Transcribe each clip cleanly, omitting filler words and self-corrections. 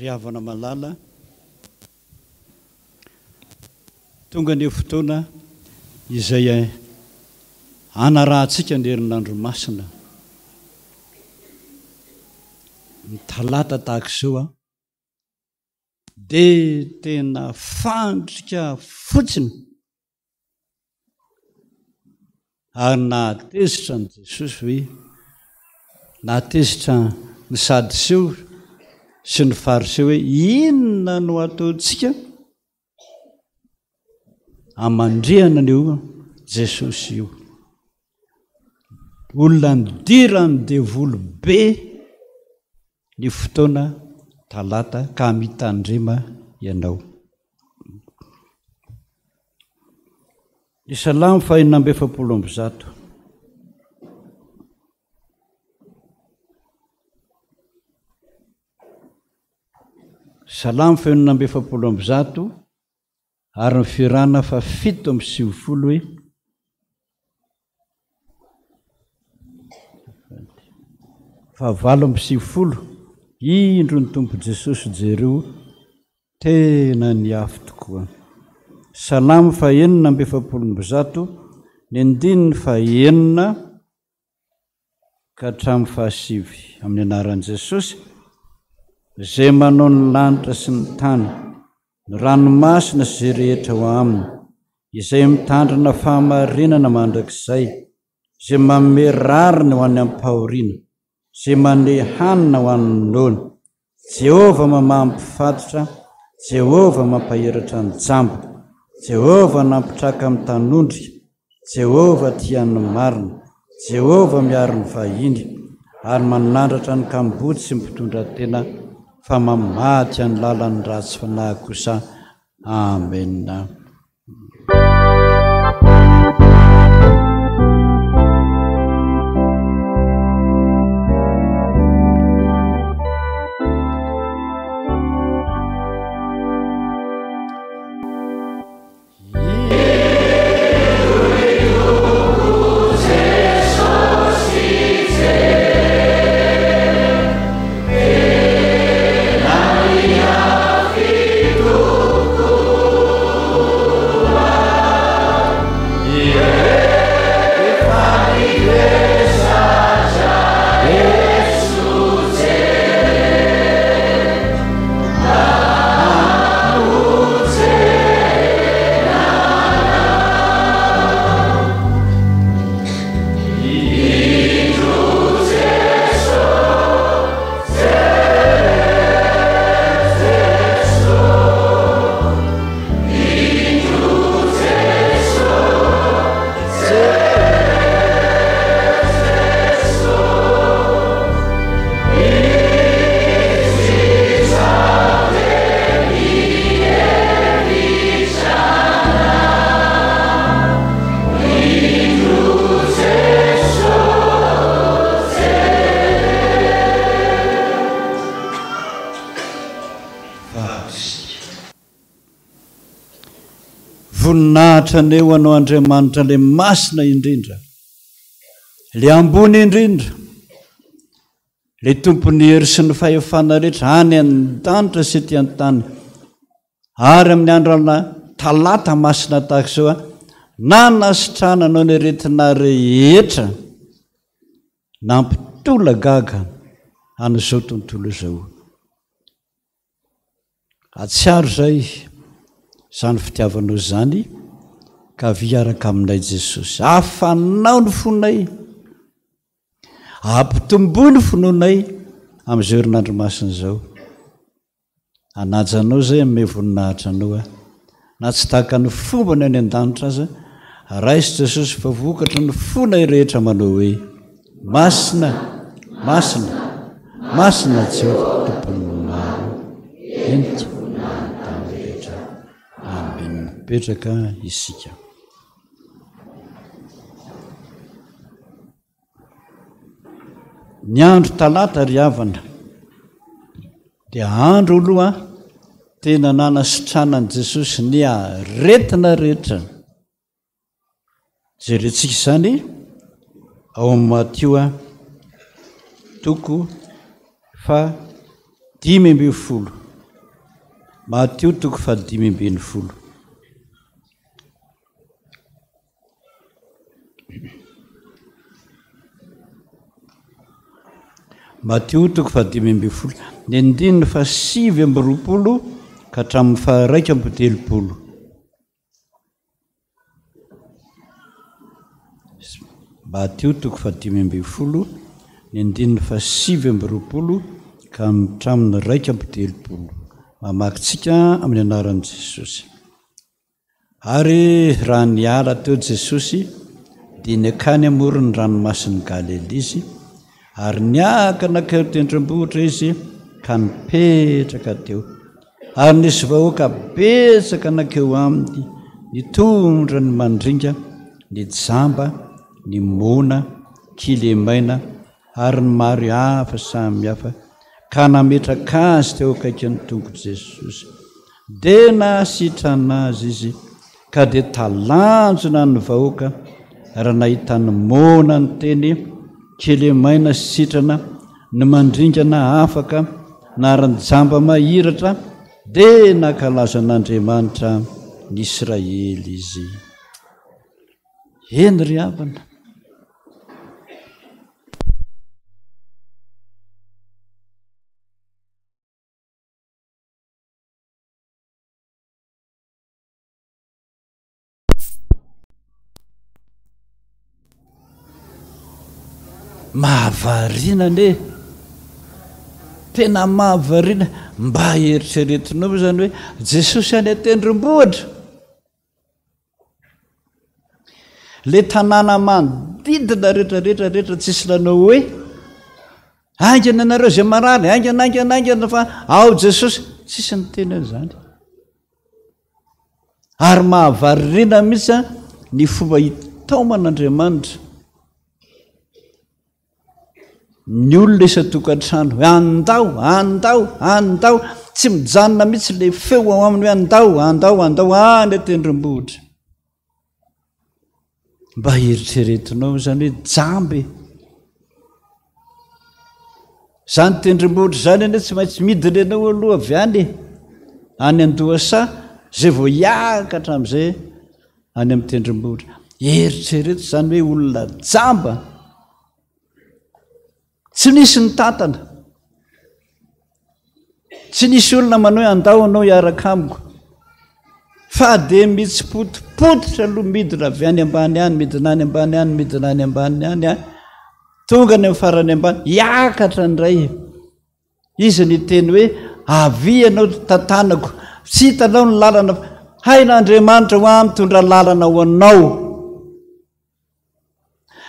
Ry havana malala, tonga anie fotoana izay hanarahantsika ny herinandro masina. Ny talata tahaka izao an, dia tena fandrika fotsiny Ary nahatezitra an'i Jesosy hoe, nahatezitra ny Sadoseo sy ny Fariseo hoe, inona no ataontsika hamandrihana an'io Jesosy io? Olona nidiran'ny devoly be ny fotoana talata ka mitandrema ianao. Ny Salamo fahenina amby 144. Salamo fahenina amby 144 ary ny firana fa 97 hoe fa 98 indro ny Tompo Jesosy jereo Tena niafy tokoa. Salamo fahenina amby 144, ny andininy fahenina ka hatramin'ny fahasivy. Amin'ny anaran'i Jesosy, izay manao ny lanitra sy ny tany, ny ranomasina sy izay rehetra ao aminy, izay mitandrina fahamarinana mandrakizay, izay manome rariny ho an'ny ampahoriana, izay manome hanina ho an'ny noana. Jehovah mamaha mpifatotra, Jehovah mampahiratra ny jamba, Jehovah nampitraka amin'ny tanondrika, Jehovah tia ny marina, Jehovah miaro ny vahiny, ary manandratra ny kamboty sy ny mpitondratena, fa mamadika ny lalan'ny ratsy fanahy kosa. Amena. Voninahitra anie ho Anao Andriamanitra le masina indrindra, le ambony indrindra, le Tompon'ny hery sy ny fahefana rehetra any an-danitra sy ety an-tany, ary amin'ny andro talata masina tahaka izao, nanasitrananao ny aretina rehetra, nampitolagaga an'izao tontolo izao. Atsiaro izay izany fitiavanao izany ka avia hiaraka aminay Jesosy. Afanao ny fonay. Ampitomboy ny finoanay amin'izao herinandro masina izao. Hanaja anao izay hanome voninahitra anao aho. Na tsy tahaka ny fombany any an-danitra aza, raiso Jesosy fa vokatry ny fonay rehetra manao hoe, Masina, masina, masina Jehovah Tompon'ny maro, ento ny tany rehetra. Amen. Mipetraka isika. Ny andro talata ry havana dia andro aloha tena nanasitranan'i Jesosy ny aretina rehetra. Jerentsika izany ao amin'ny Matio toko fa 15. Matio toko fa 15. Matio toko fahadimy ambin'ny folo, ny andininy faha-29 ka hatramin'ny faha-31. Matio toko fahadimy ambin'ny folo, ny andininy faha-29 ka hatramin'ny 31. Mamaky tsika amin'ny anaran'i Jesosy. Ary raha niala teo Jesosy, dia niakany amoron'ny ranomasin'i Galilia Izy, ary niaka nankeo tendrombohitra Izy ka nipetraka teo. Ary nisy vahoaka betsaka nankeo aminy, nitondra ny mandringa, ny jamba, ny moana, kilemaina, ary ny maro hafa samy hafa, ka nametraka azy teo akaikin'ny tongotr'i Jesosy. Dia nahasitrana azy izy, ka dia talanjona ny vahoaka raha nahita ny moana niteny, kilemaina sy sitrana, ny mandringana afaka, na ary ny jamba mahiratra, dia nankalaza an'Andriamanitra ny Israely izy. Eny ry havana. Mahavariana anie, tena mahavariana, mba eritreretinao ve zany hoe Jesosy any an-tendrombohitra? Le tanàna manodidina rehetra rehetra rehetra tsisy nanao hoe haingana ianareo izay marary, haingana haingana haingana fa ao Jesosy, tsisy niteny an'izany. Ary mahavariana mihitsy ny fomba hitaoman'Andriamanitra Ny olona isan-tokantrano hoe andao, andao, andao, tsy mijanona mihitsy ilay feo ao aminy hoe andao, andao, andao any an-tendrombohitra. Mba eritreretinao izany hoe jamba e. Izany tendrombohitra izany anie tsy maintsy midina ianao aloha avy any e. Any an-dohasaha, izay vao hiakatra amin'izay any amin'ny tendrombohitra. Eritrereto izany hoe olona jamba, tsy nisy nitantana, tsy nisy olona manao hoe andao anao hiaraka amiko, fa dia mitsipotipototra aloha midina avy any ambany any, midina any ambany any, midina any ambany any, tonga any amin'ny farany ambany, hiakatra indray. Izy niteny hoe, Avia ianao tantanako, tsy hitanao ny lalana, hain'Andriamanitra ho ahy mitondra lalana ho anao.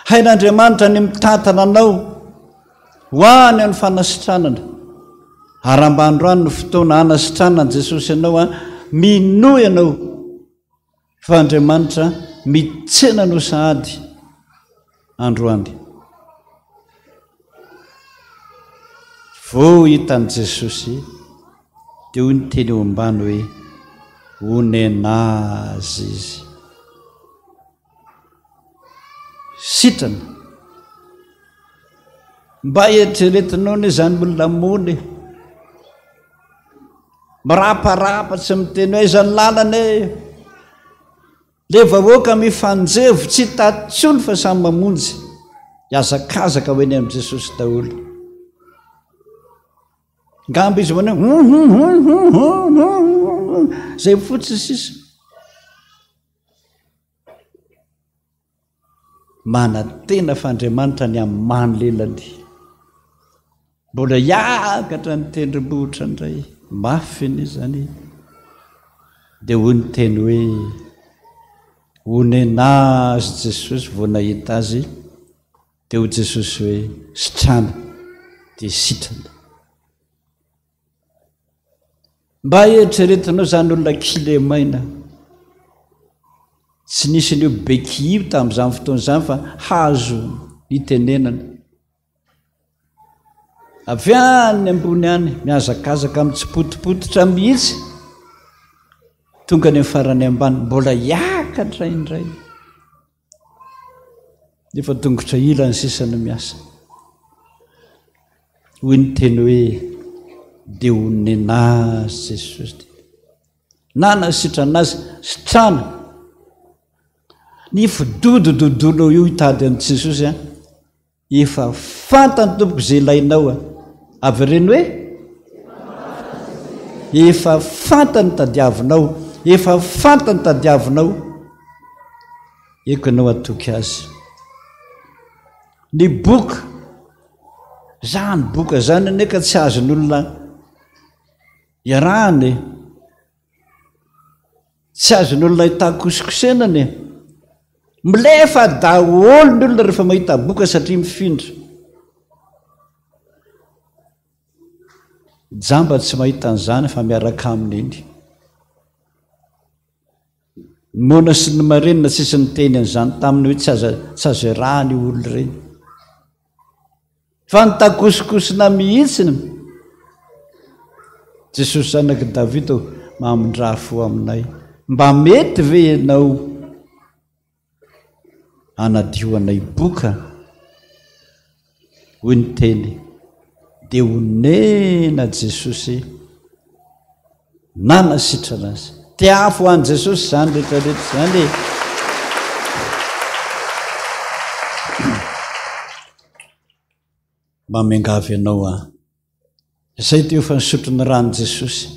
Hain'Andriamanitra ny mitantana anao ho any amin'ny fanasitranana. Ary mba androany no fotoana hanasitranan'i Jesosy anao, minoa ianao. Fa Andriamanitra mitsena anao sahady androany. Vao hitan'i Jesosy dia hoy ny teny eo ambany hoe. Onena azy izy. Sitrana. Mba eritreretinao anie izany olona moana e. Miraparapa tsy miteny hoe aiza ny lalana e. Le vahoaka mifanjevo tsy hita intsony fa samy mamonjy hihazakazaka ho eny amin'i Jesosy daholo. Ngamba izy manao hoe zay fotsiny sisa. Manantena fa Andriamanitra ny amin'ny lelany. Mbola hiakatra ny tendrombohitra indray, mafy anie izany. Dia hoy ny teny hoe, Onena azy Jesosy vao nahita azy, dia hoy Jesosy hoe, sitrana, dia sitrana. Mba eritreretinao izany olona kilemaina. Tsy nisy an'io béquille io tamin'izany fotoana izany fa hazo nitenenana. Avy any ambony any, mihazakazaka mitsipotipototra mihitsy, tonga any amin'ny farany ambany, mbola hiakatra indray. Nefa tongotra ilany sisa no miasa. Hoy ny teny hoe dia honena azy Jesosy. Nanasitrana azy, sitrana. Ny fidodododonao io hitady an'i Jesosy an. Efa fantany tompoko izay ilainao a. Avereno hoe efa fantany tadiavinao, efa fantany tadiavinao. Eko ianao hatoky azy. Ny boka, zany boka zany anie ka tsy azon'olona iarahana e. Tsy azon'olona ahitakosokosenana e! Milefa daholo ny olona rehefa mahita boka satria mifindra. Jamba tsy mahita an'izany fa miaraka aminy iny. Ny moana sy ny marenina tsisy niteny an'izany taminy hoe tsy aza tsy azo iarahana io olona ireny. Fa nitakosokosona mihitsy ny Jesosy zanak'i Davida ô, mamindrà fo aminay. Mba mety ve ianao hanadio anay boka? Hoy ny teny, dia onena Jesosy nanasitrana azy. Tehafo ho an'i Jesosy izany rehetra rehetra izany e. Mba miangavy anao aho. Izay teo efa nisotro ny ran'i Jesosy.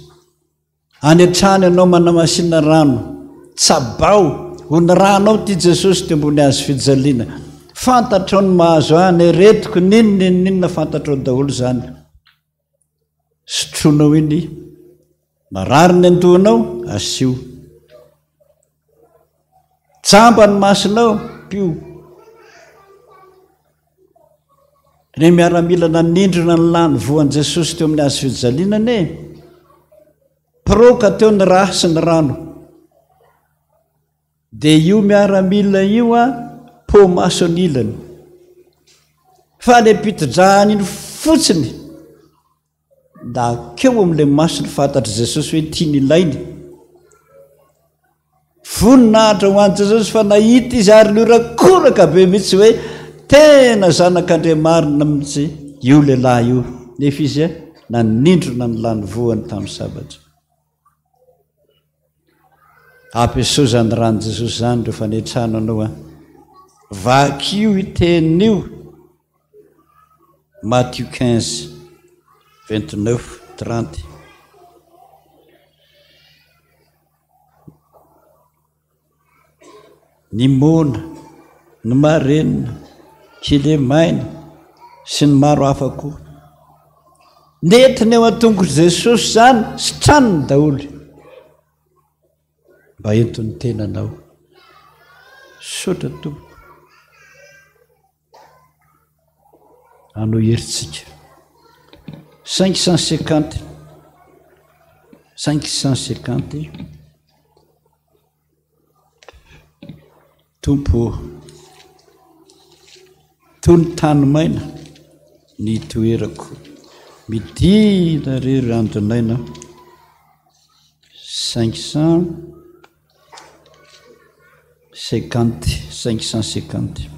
Any an-trano ianao manamasina rano. Tsabao ho ny ranao ity Jesosy teo ambony hazo fijaliana. Fantatrao ny mahazo ahy, ny aretiko, n'inona n'inona fantatrao daholo izany. Sotroinao iny, marary ny andohanao, asio. Jamba ny masonao, pio. Ireny miaramila nanindrona ny lany voan'i Jesosy teo amin'ny hazo fijaliana anie, mpiroaka teo ny rà sy ny rano. Dia io miaramila io a, po-maso anilany. Fa le piti-drahany iny fotsiny, Dakeo amin'ilay masony fantatr'i Jesosy hoe tiany ilainy. Voninahitra ho an'i Jesosy fa nahita izy ary niorakoraka be mihitsy hoe tena zanak'Andriamarina mihitsy io lehilahy io. Nefa izy nanindrona ny lanivoany tamin'ny sabatra. Ampiasao izany ran'i Jesosy izany rehefa any an-trano anao an. Vakio io teny io. Matio 15, 29, 30. Ny moana, ny marenina, kilemaina, sy ny maro hafa koa. Nentiny eo an-tongotr'i Jesosy izany, sitraniny daholo. Mba ento ny tenanao. Misaotra Tompoko. Anao herintsika. 550 550 Tompo ô, toy ny tany maina ny itoerako, midina re ry andon'aina. 550, 550.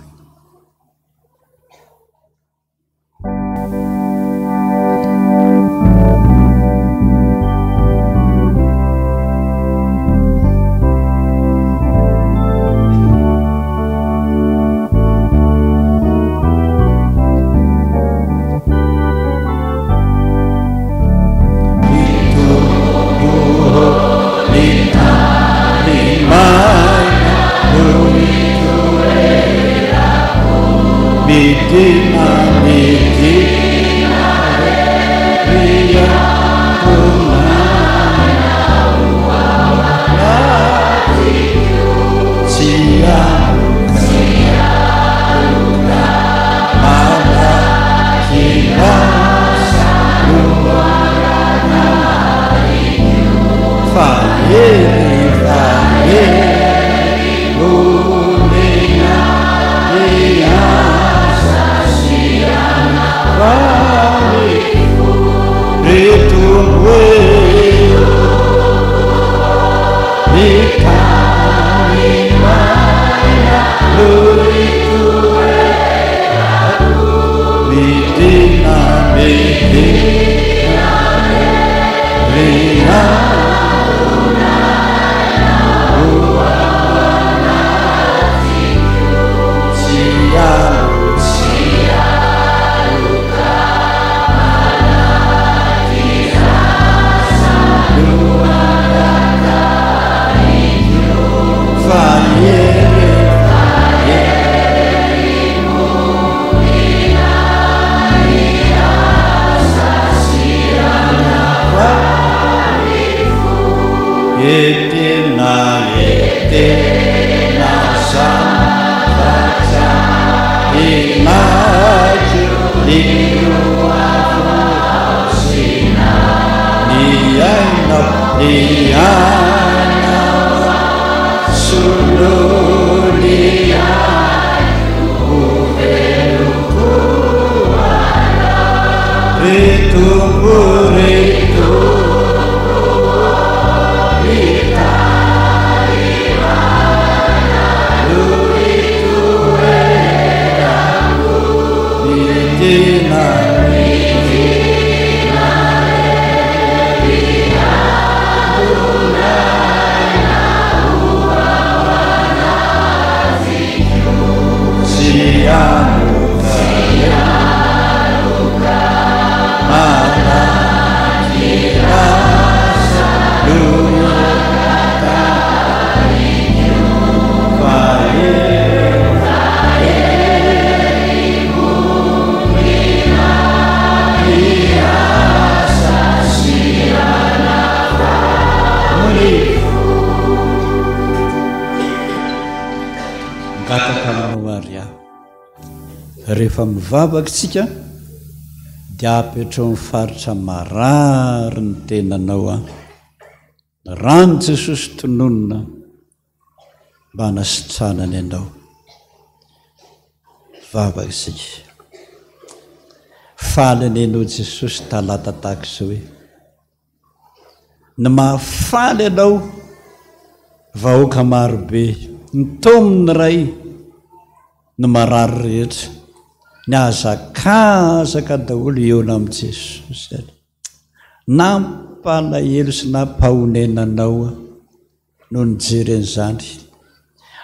Mangataka aminao àry aho. Rehefa mivavaka isika dia apetraho ny faritra marary ny tenanao an. Rano Jesosy tononina mba hanasitranany anao. Vavaka isika. Faly anie anao Jesosy talata tahaka izao e. Ny mahafaly anao vahoaka marobe, ny taomin'ny Ray, ny marary rehetra, nihazakazaka daholo hihaona amin'i Jesosy ary. Nampalahelo sy nampahonena anao aho no nijery an'izany.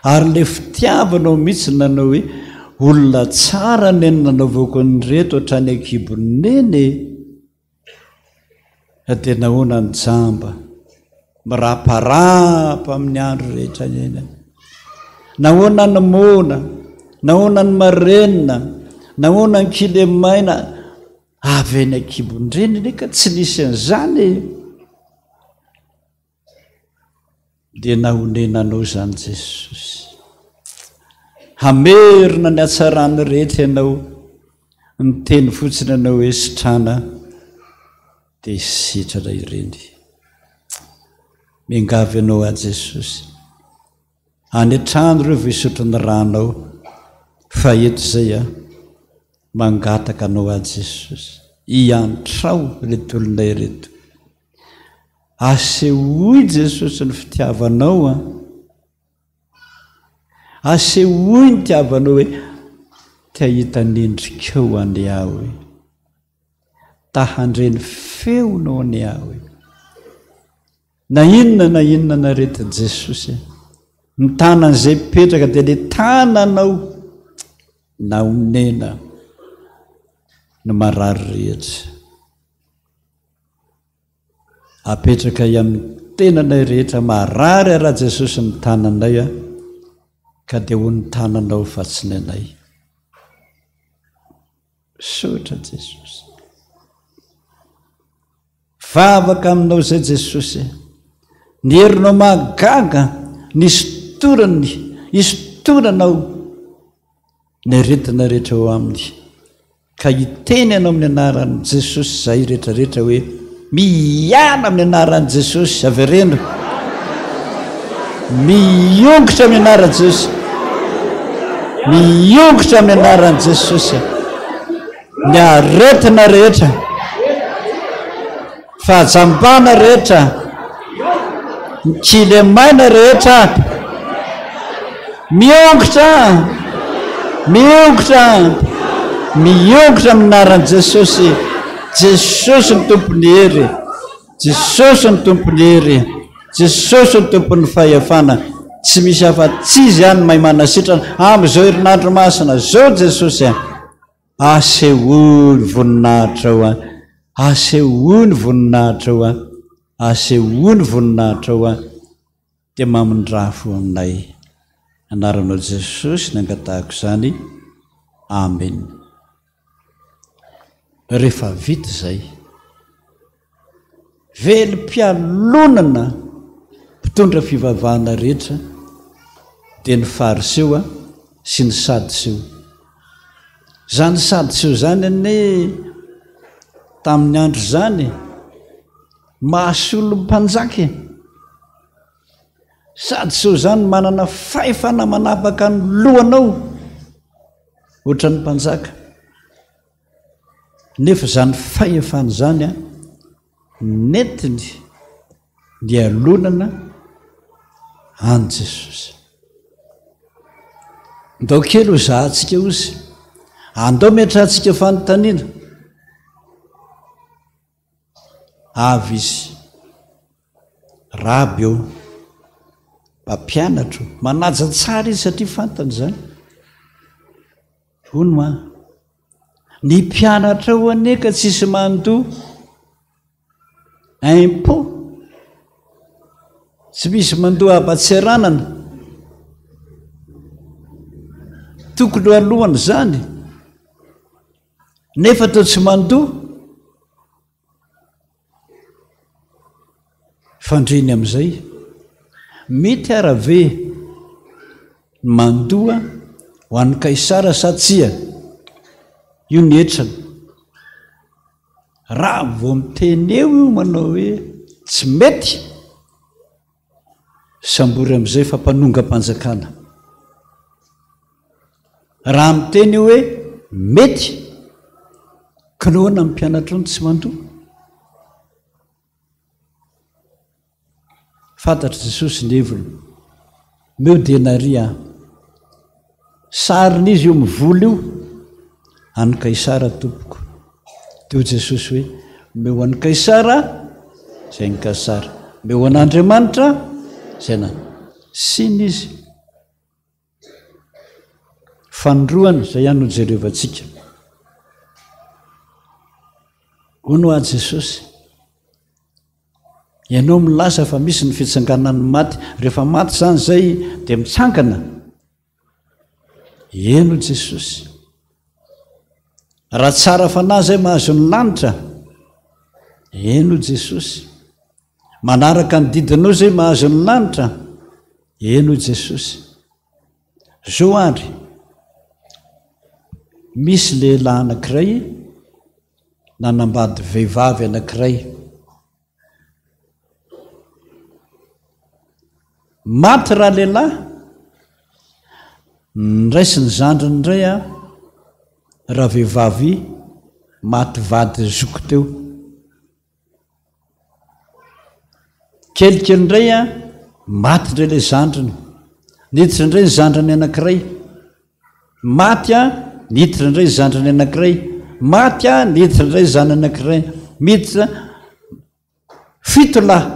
Ary ilay fitiavanao mihitsy nanao hoe olona tsara ny nanaovako an'ireto hatrany an-kibon'i Neny e! Dia nahoana ny jamba miraparapa amin'ny andro rehetra iainany? Nahoana ny moana? Nahoana ny marenina? Nahoana ny kilemaina? Avy any an-kibon-dreniny ka tsy nisy an'izany e! Dia nahonenanao izany Jesosy. Hamerina ny hatsarany rehetra ianao, niteny fotsiny ianao hoe sitrana dia sitrana ireny. Miangavy anao aho Jesosy. Any an-trano ireo vao hisotro ny ranao, fa eto izay aho. Mangataka anao aho Jesosy, iantrao ireto olona ireto. Asehoy Jesosy ny fitiavanao an! Asehoy ny tiavanao hoe te hahita ny endrikao anie aho e! Ta handre ny feonao anie aho e! Na inona na inona naretin'i Jesosy e! Ny tanan'izay mipetraka dia le tananao nahonena ny marary rehetra. Apetrakay amin'ny tenanay rehetra marary ara Jesosy ny tananay a, ka dia ho ny tananao fa tsy ny anay. Misaotra Jesosy. Vavaka aminao izay Jesosy. Ny herinao mahagaga ny isotorany, isotoranao ny aretina rehetra ao aminy. Ka hiteny ianao amin'ny anaran'i Jesosy izahay rehetra rehetra hoe, Miala amin'ny anaran'i Jesosy, avereno. Miongotra amin'ny anaran'i Jesosy. Miongotra amin'ny anaran'i Jesosy. Ny aretina rehetra. Fahajambana rehetra, ny kilemaina rehetra, miongotra, miongotra, miongotra amin'ny anaran'i Jesosy. Jesosy ny Tompon'ny hery, Jesosy ny Tompon'ny hery, Jesosy ny Tompon'ny fahefana. Tsy misy afa-tsy Izy ihany mahay manasitrana amin'izao herinandro masina izao Jesosy. Asehoy ny voninahitrao an, asehoy ny voninahitrao an, asehoy ny voninahitrao an, dia mamindrafo aminay. Anaranao Jesosy no angatahako izany. Amen. Rehefa vita izay, Velom-pialonana mpitondra fivavahana rehetra dia ny Fariseo sy ny Sadoseo. Izany Sadoseo izany anie tamin'ny andro izany mahasolo mpanjaka e. Sadoseo izany manana fahefana manapaka ny lohanao ohatran'ny mpanjaka. Nefa izany fahefana izany an, nentiny nialonana an'i Jesosy. Ndao kely ho zahantsika ozy. Andao metrahantsika fanontaniana. Avy izy. Raby ô, mpampianatro. Manaja tsara izy satria fantany izany. Hono an! Ny mpianatrao anie ka tsisy mandoa impôt, tsy misy mandoa haba-tseranana. Tokony ho alohany izany, nefa toa tsy mandoa. Fandreny amin'izay, mety ara ve ny mandoa ho an'i Kaisara sa tsia? Io ny hetrany. Raha vao miteny eo io manao hoe tsy mety, sambory amin'izay fa mpanongam-panjakana. Raha miteny io hoe mety, ka nahoana ny mpianatrao no tsy mandoa? Fantatr'i Jesosy ny heviny. Omeo denaria aho. Sarin'izy io mivola io, an'i Kaisara tompoko. Dia hoy Jesosy hoe, omeo an'i Kaisara izay an'i Kaisara, omeo an'Andriamanitra izay an'Andriamanitra. Sina izy. Fanindroany, izay ihany no jerevantsika. Hono hoa Jesosy, ianao milaza fa misy ny fitsanganan'ny maty, rehefa maty izany izay dia mitsangana. Eny hoy Jesosy. Raha tsara fanahy izay mahazo ny lanitra. Eny hoy Jesosy. Manaraka ny didinao izay mahazo ny lanitra. Eny hoy Jesosy. Zao ary, misy lehilahy anankiray nanambady vehivavy anankiray. Maty ralehilahy, niraisin'ny zandriny indray a, ravehivavy maty vady zoky teo. Kelikely indray an, maty indray ilay zandriny. Niditra indray ny zandriny anankiray. Maty an, niditra indray ny zandriny anankiray. Maty an, niditra indray ny zanany anankiray. Miditra fito lahy.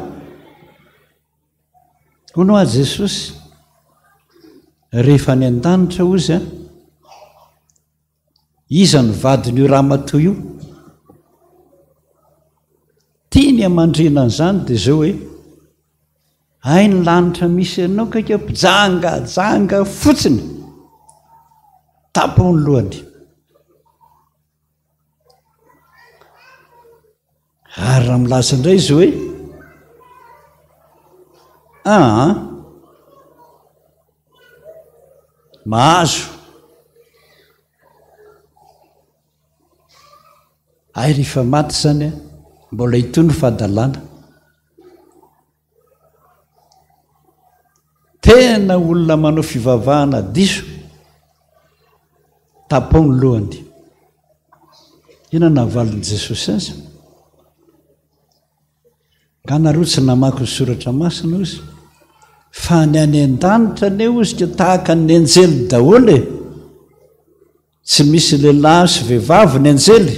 Hono hoa Jesosy, rehefa any an-danitra hozy an, Iza no vadin'io ramatoa io? Tiany hamandrihina an'izany dia izao hoe, hay ny lanitra misy anao kaika mpijangajanga fotsiny. Tapaho ny lohany. Ary raha milaza indray izy hoe, aa, mahazo. Hay rehefa maty izany an, mbola hitohy ny fahadalana. Tena olona manao fivavahana diso, tapaho ny lohany. Inona navalin'i Jesosy azy? Nga nareo tsy namaky ny soratra masina ozy? Fa ny any an-danitra anie ozy ka tahaka ny anjely daholo e! Tsy misy lehilahy sy vehivavy ny anjely.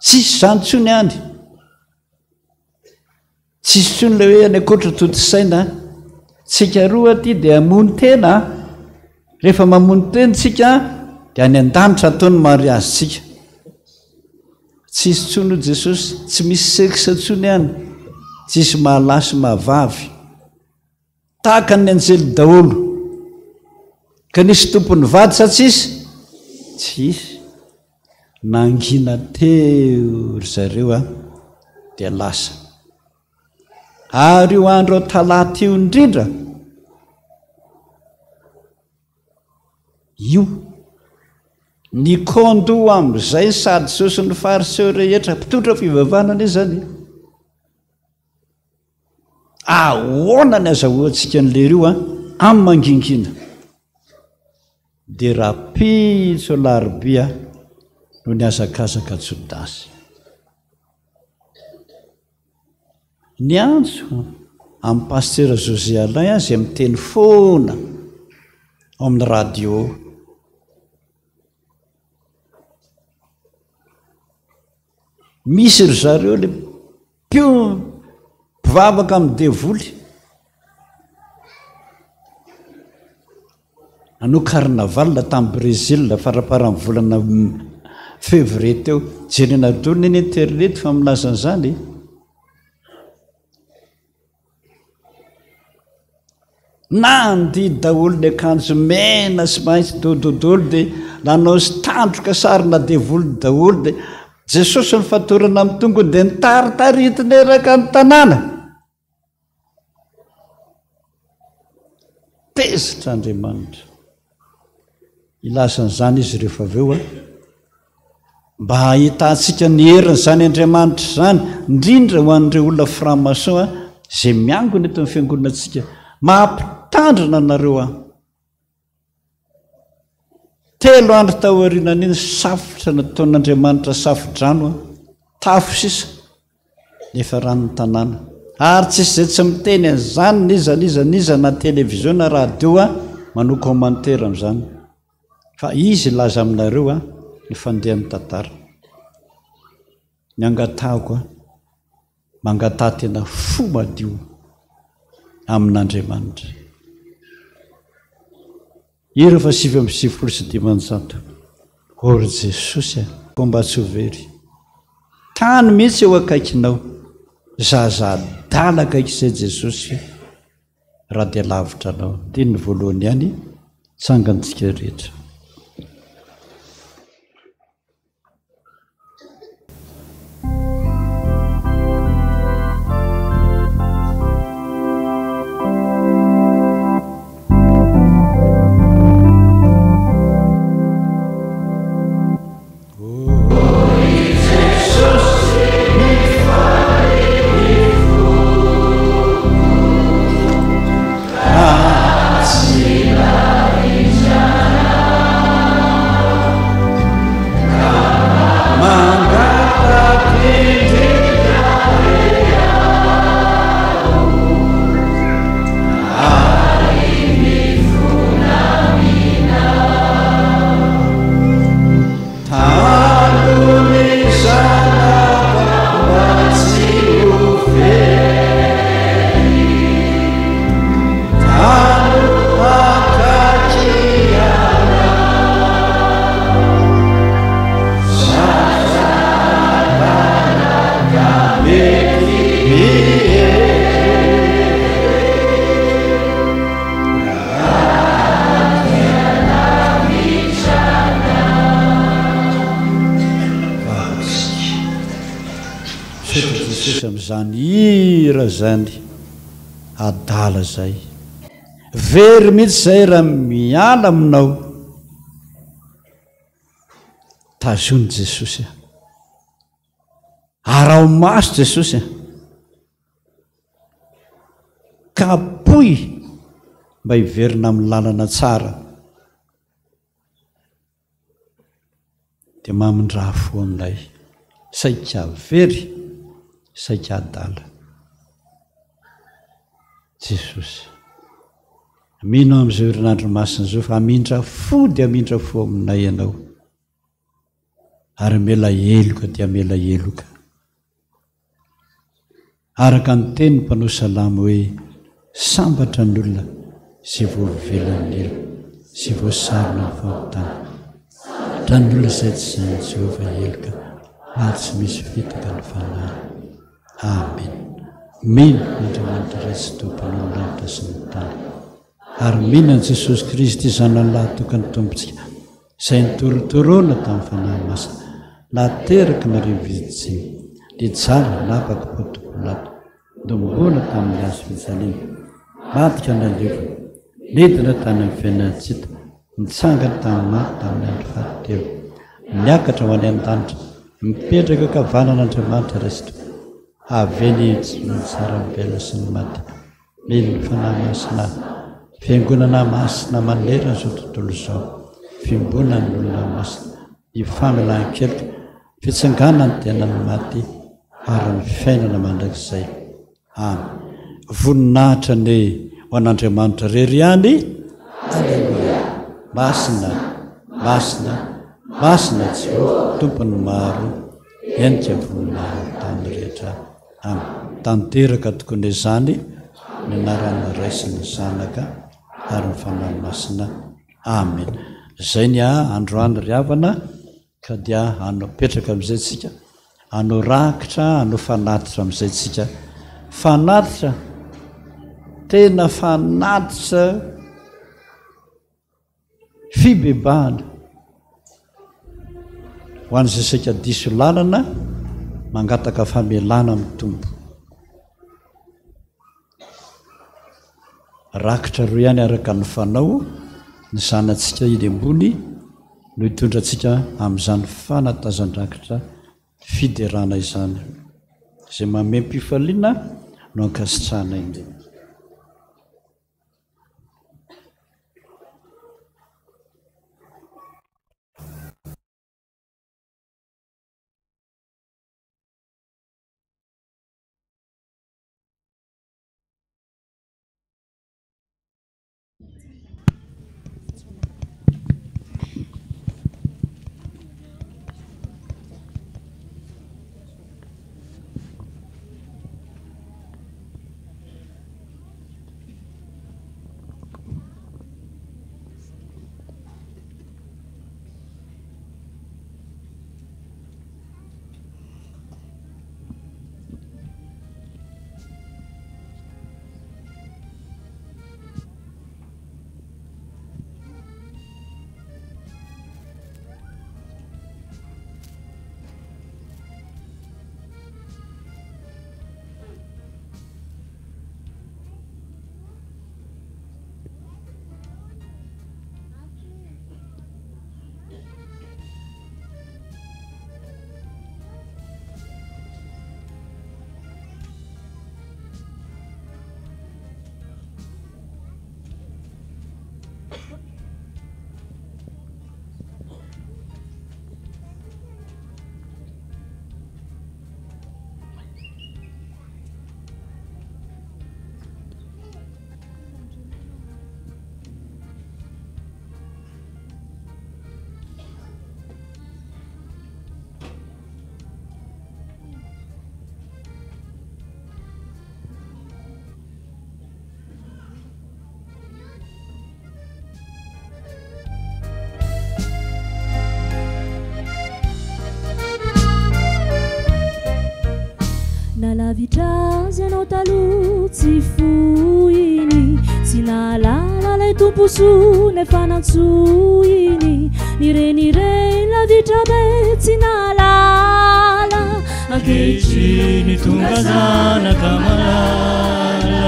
Tsisy izany intsony any. Tsisy intsony ilay hoe any ankoatra tontosaina. Tsika roa aty dia hamono tena. Rehefa mamono tena tsika dia any an-danitra atao ny mariazintsika. Tsisy intsony hoy Jesosy, tsy misy sexe intsony any. Tsisy mahalahy sy mahavavy. Tahaka ny anjely daholo. Ka nisy tompon'ny vady sa tsisy? Tsisy. Nangina teo ry zareo a, dia lasa. Ary io andro talata io indrindra, io, nikaon-doha amin'izay ny Sadoseo sy ny Fariseo rehetra, mpitondra fivavahana anie izany e. Ahoana ny azahoantsika an'i lery io an? Amin'ny mangingina. Dia rahampitso alarobia no nihazakazaka Jodasy. Niantso an'i Pasitera José Alain aho izay miteny foana ao amin'ny radio. Misy ry zareo le mpivavaka amin'ny devoly. Nanao carnaval tany Brésil faramparan'ny volana février teo. Jerena daholo ny internet fa milaza an'izany e. Nandihy daholo ny akanjo mena sy maitso dododolo dia nanao sy tandroka sarina devoly daholo dia Jesosy ny fatorana amin'ny tongony dia nitaritaritiny eraka ny tanàna. Tezitra Andriamanitra. Hilaza an'izany izy rehefa avy eo a. Mba hahitantsika ny herin'izany Andriamanitra izany, indrindra ho an'ireo olona franc-maçon a, izay miangona eto amin'ny fiangonantsika. Mampitandrina anareo aho. Telo andro taorianan'iny safotra nataon'Andriamanitra safo-drano a, tafo sisa. Nefa rano ny tanàna. Ary tsisy izay tsy miteny an'izany n'iza n'iza n'iza na télévision na radio a manao commentaire amin'izany. Fa izy hilaza aminareo a ny fandehan'ny tantara. Ny angatahako a, mangataha tena fo madio amin'Andriamanitra. Hira faha 599. Ô ry Jesosy a! Koa mba tsy ho very. Tany mihitsy eo akaikinao. Zaza adala akaiky izay Jesosy raha dia lavitra anao. Andininy voalohany ihany, tsangantsika rehetra. Misaotra Jesosy amin'izany hira izany adala zay. Very mihitsy zay raha miala aminao. Tazony Jesosy a. Araho maso Jesosy a. Kapohy mba hiverina amin'ny lalana tsara. Dia mamindrà fo aminay. Saika very, saika adala. Jesosy. Mino aho amin'izao herinandro masina izao fa hamindra fo dia hamindra fo aminay Ianao. Ary hamela heloka dia hamela heloka. Araka ny tenin'ny mpanao salamo hoe, Sambatra ny olona izay voavelan'ny heloka sy voasarona ny fahotana. Sambatra ny olona izay tsy zain'i Jehovah heloka ary tsy misy fitaka ny fanahiny. Amena. Mino an'Andriamanitra Ray sy Tompon'ny lanitra sy ny tany. Ary mino an'i Jesosy Kristy Zanany Lahitokan'ny Tompontsika, izay nitorotoroana tamin'ny Fanahy Masina, nateraky Maria Virjiny, nijaly napaka Ponto Pilato, nohomboana tamin'ny hazo fijaliana, maty ka nalevina, nidina tany amin'ny fiainan'ny tsy hita, nitsangana tamin'ny maty tamin'ny andro fahatelo, niakatra ho any an-danitra, mipetraka ankavanan'Andriamanitra Ray sy Tompo, avy eny hitsara ny velona sy ny maty. Mino ny Fanahy Masina, Fiangonana masina manerana izao tontolo izao, fiombonan'ny olona masina, ny famelan-keloka, fitsanganan'ny tenan'ny maty ary ny fiainana mandrakizay. Amen. Voninahitra anie ho an'Andriamanitra irery ihany. Aleloia. Masina, masina, masina Jehovah, Tompon'ny maro, henika voninahiny tany rehetra. Amen. Tanteraka tokoa anie izany, ny anaran'ny Ray sy ny Zanaka ary ny Fanahy Masina. Amen. Izay ny ahy androany ry havana ka dia hanao petraka amin'izay tsika, hanao rakitra, hanao fanatitra amin'izay tsika. Fanatitra, tena fanatitra Fibebahana ho an'izay saika diso lalana mangataka famelana amin'ny Tompo. Rakitra roa ihany araka ny fanao, ny zanatsika eny ambony no hitondra antsika amin'izany fanatazan-drakitra fiderana izany. Izay mamem-pifaliana no ankasitrahana indrindra. Nieritreritra azy ianao taloha tsy foiny, tsy nahalala ilay Tompo soa nefa nantsoiny, nirenireny lavitra be tsy nahalala. Ankehitriny tonga zanaka malala.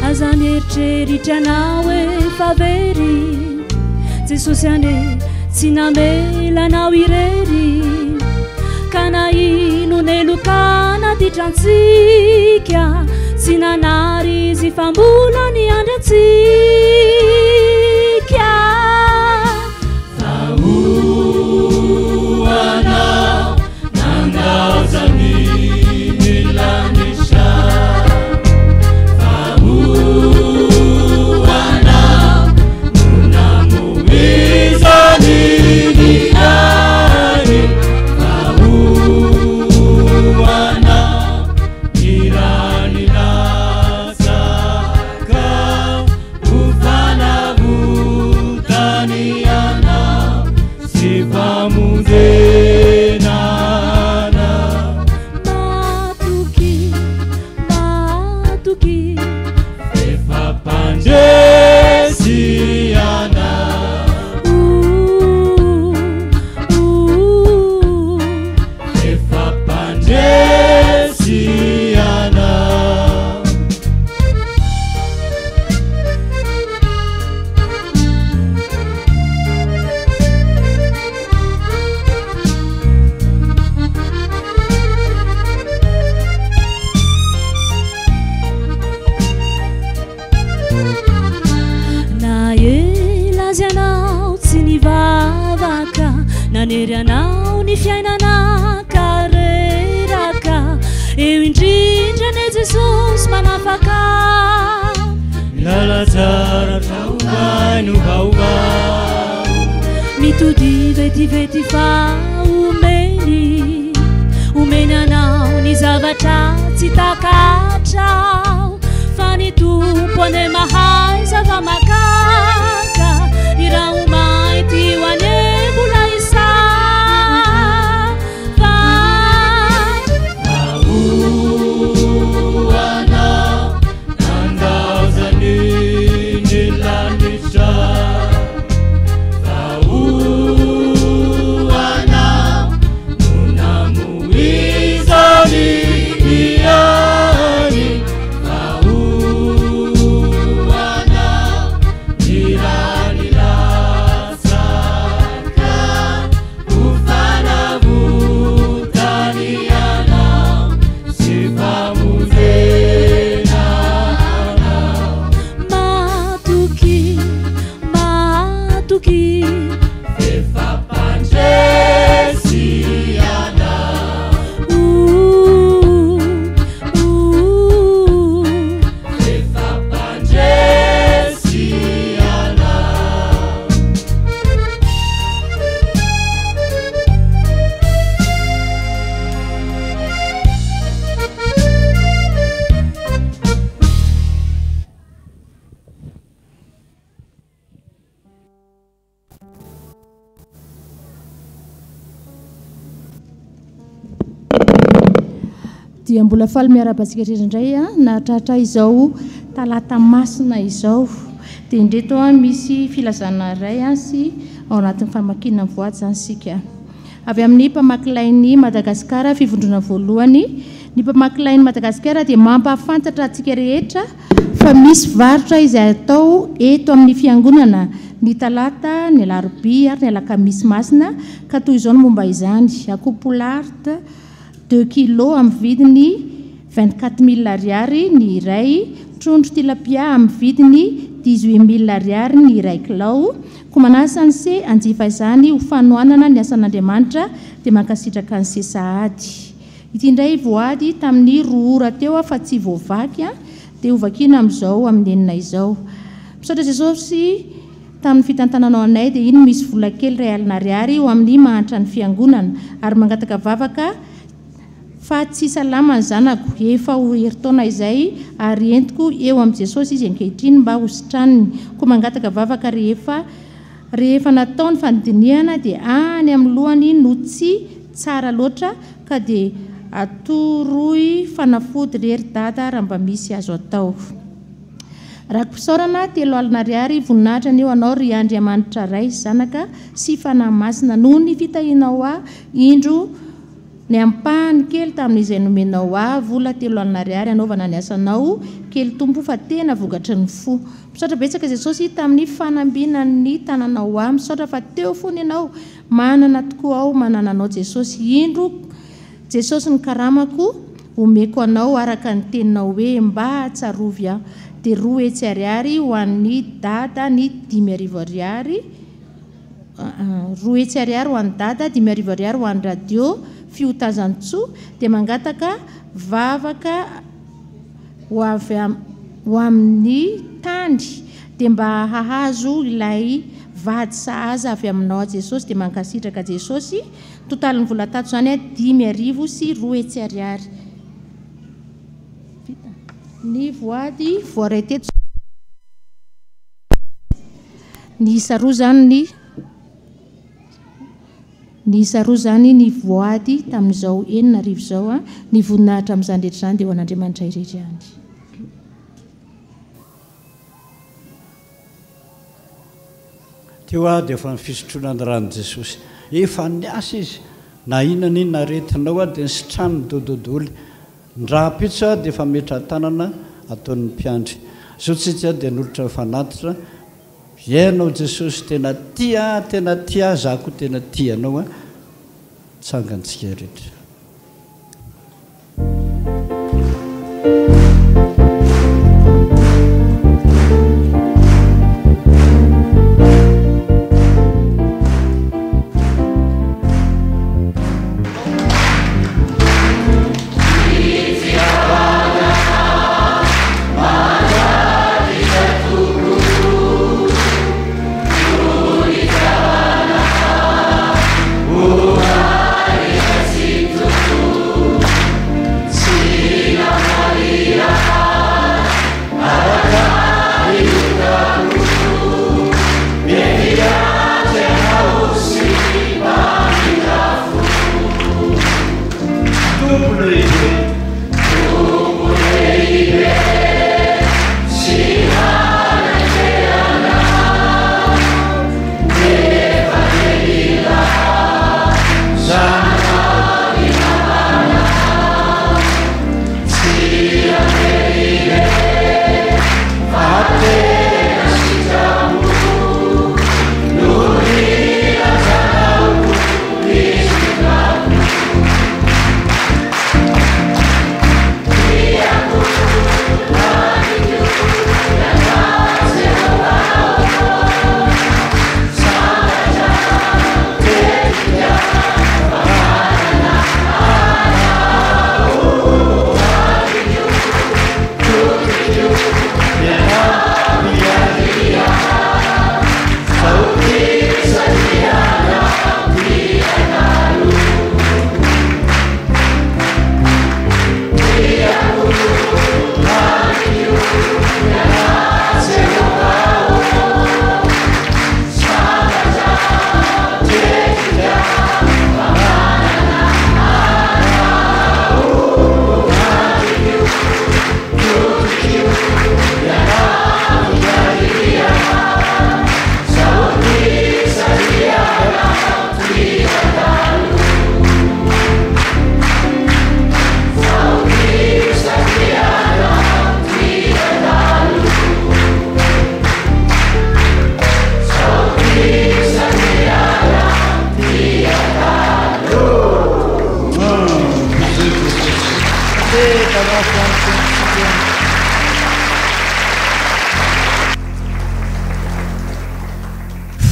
Aza mieritreritra anao efa very, Jesosy anie tsy namela anao irery, ka na inona heloka naditra antsika, tsy nanary izy fa mbola niandry antsika. Fa ho anao nandaozany ny lanitra, fa ho anao no namoizany ny ainy, fa ho anao ny rany latsaka ho fanavotany anao sy famonjena anao. Matoky, matoky, Efa mpandresy anao. Ooh, ooh. Efa mpandresy anao. Na ela azy ianao tsy nivavaka, nanery anao ny fiainana ka reraka, eo indrindra anie Jesosy manafaka. Lala tsara traovay no vaovao. Mitody vetivety fa omeny, omeny anao ny zavatra tsy takatrao, fa ny Tompo anie mahay zava-makaka, ny raho-mainty io anie mbola hisafa. Fa ho anao nandaozany ny lanitra, fa ho anao no namoizany ny ainy, fa ho anao ny rany latsaka ho fanavotany anao sy famonjena anao. Matoky, matoky, Efa mpandresy anao. Ooh, ooh. Efa mpandresy anao. Dia mbola faly miarahaba antsika rehetra indray a, nahatratra izao talata masina izao. Dia indreto a, misy filazana iray a, sy ao anatin'ny famakiana ny voady izany isika. Avy amin'ny mpamaky lain'i Madagasikara fivondrona voalohany, ny mpamaky lain'i Madagasikara dia mampahafantatra antsika rehetra fa misy varotra izay atao eto amin'ny fiangonana ny talata, ny alarobia ary ny alakamisy masina, ka toy izao ny momba izany. Akoho poulard deux kilos amin'ny vidiny 24 000 ariary ny iray, trondro tilapia amin'ny vidiny 18 000 ariary ny iray kilao. Koa manasa ny se hanjifa izany ho fanohanana ny asan'Andriamanitra dia mankasitraka ny se sahady. Ity indray voady tamin'ny 2 ora teo fa tsy voavaky dia hovakiana amin'izao amin'ny 6 izao. Misaotra Jesosy tamin'ny fitantananao anay dia iny misy vola kely iray alina ariary ho amin'ny mahantran'ny fiangonana ary mangataka vavaka fa tsy salama ny zanako efa ho herintaona izay ary entiko eo amin'i Jesosy izy ankehitriny mba ho sitraniny. Koa mangataka vavaka rehefa natao ny fandinihana dia any amin'ny lohany no tsy tsara loatra ka dia Atoroy fanafody re ry Dada raha mba misy azo atao. Raki-pisaorana, 30 ariary, Voninahitra anie ho Anao ry Andriamanitra Ray, Zanaka sy Fanahy Masina noho ny fitahianao ahy, indro ny ampahany kely tamin'izay nomenao ahy, vola 30 ariary hanaovana ny asanao, kely Tompo fa tena vokatry ny fo. Misaotra betsaka Jesosy tamin'ny fanambinan'ny tananao ahy, misaotra fa teo foana Ianao, manana tokoa aho manana Anao Jesosy, indro Jesosy ny karamako omeko anao araka ny teninao hoe mba tsarovy aho dia 200 ariary ho an'ny dada ny 5000 ariary 200 ariary ho an'i dada 5000 ariary ho an'ny radio fiotazantsoa dia mangataka vavaka ho avy ho amin'ny tany dia mba hahazo ilay vady sahaza avy aminao Jesosy dia mankasitraka Jesosy Totalin'ny vola tato izany 205 ariary. Vita. Ny voady voaray teto. Niisa roa izany ny Niisa roa izany ny voady tamin'izao 6000 izao. Ny voninahitra amin'izany rehetra izany dia ho an'Andriamanitra irery ihany. Teo aho dia efa ny fisotroana ny ran'i Jesosy. Efa niasa izy. Na inona na inona aretinao aho dia nisitraniny dododoly. Ny rahampitso aho dia efa metra-tanana ataon'ny mpiandry. Zao tsitsy aho dia nolotra fanatitra. Ianao Jesosy tena tia ahy, tena tia ahy, za koa tena tia anao a. Tsangantsika rehetra.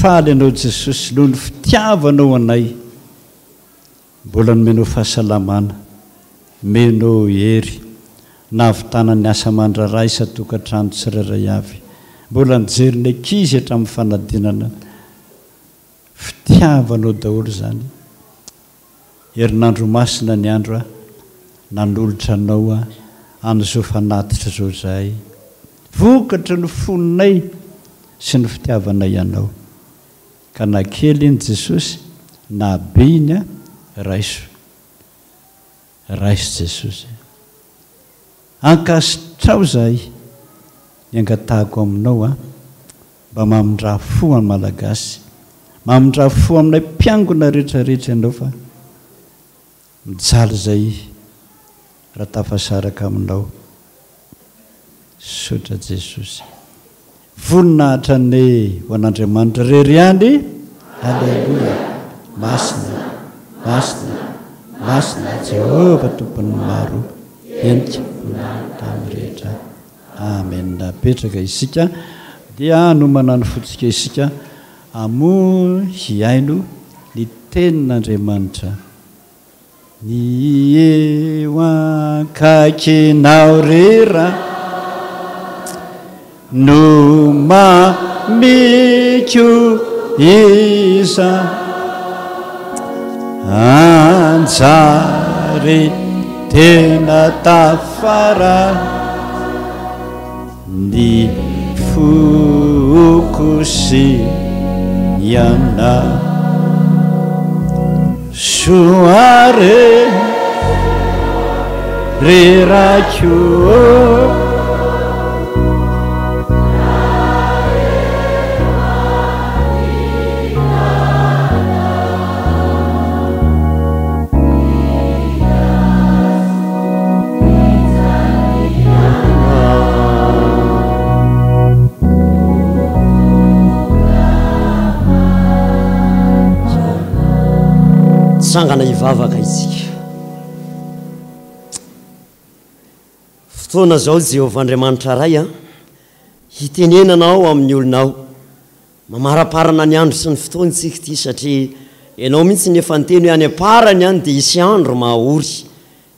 Faly anao Jesosy noho ny fitiavanao anay. Mbola nomenao fahasalamana, nomenao hery, nahavitana ny asa aman-draharaha isan-tokantrano tsirairay avy. Mbola nijery ny ankizy hatramin'ny fanadinana. Fitiavanao daholo izany. Herinandro masina ny andro a, nanolotra anao a, an'izao fanatitra izao izahay. Vokatry ny fonay sy ny fitiavanay anao. Ka na kely iny Jesosy na be iny a, raiso. Raiso Jesosy. Ankasitraho zahay ny angatahako aminao a. Mba mamindrà fo an'ny Malagasy. Mamindrà fo aminay mpiangona rehetra rehetra ianao fa mijaly zay raha tafasaraka aminao. Misaotra Jesosy. Voninahitra anie ho an'Andriamanitra irery ihany. Aleloia. Masina, masina, masina Jehovah Tompon'ny maro. Henika ny tany rehetra. Amen. Apetraka isika dia hanomana ny fontsika isika hamoha hihaino ny tenin'Andriamanitra. Ny eo ankaikinao ry Ra no mamiko isa anjary tena tafara ny foko sy ny anao. Soa re ry Raiko ô. Tsangana hivavaka isika. Fotoana izao Jehovah Andriamanitra Ray a, hitenenanao amin'ny olonao. Mamaraparana ny andro sy ny fotoana isika ity satria ianao mihitsy no efa niteny hoe any am-parany any dia hisy andro mahaory.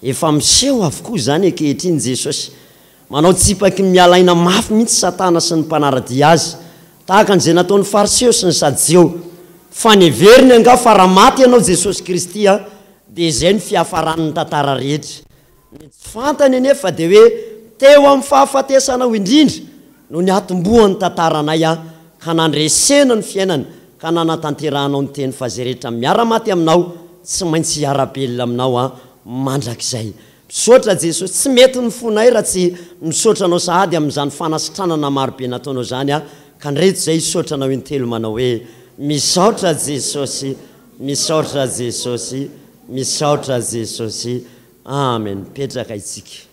Efa miseho avokoa izany ankehitriny Jesosy. Manao tsipaky ny miala aina mafy mihitsy Satana sy ny mpanara-dia azy. Tahaka an'izay nataon'ny Fariseo sy ny Sadiseo. Fa neveriny angaha fa raha maty ianao Jesosy Kristy a, dia izay no fiafaran'ny tantara rehetra. Ny tsy fantany anefa dia hoe teo amin'ny fahafatesanao indrindra no niatombohan'ny tantaranay aho ka nandresena ny fiainana ka nanatanterahanao ny teny fa izay rehetra miara-maty aminao tsy maintsy hiara-belona aminao aho mandrakizay. Misaotra Jesosy, tsy mety ny fonay raha tsy misaotra anao sahady amin'izany fanasitranana marobe nataonao izany aho ka ndreto izay hisaotra anao intelo manao hoe misaotra Jesosy, misaotra Jesosy, misaotra Jesosy. Amen. Mipetraka isika.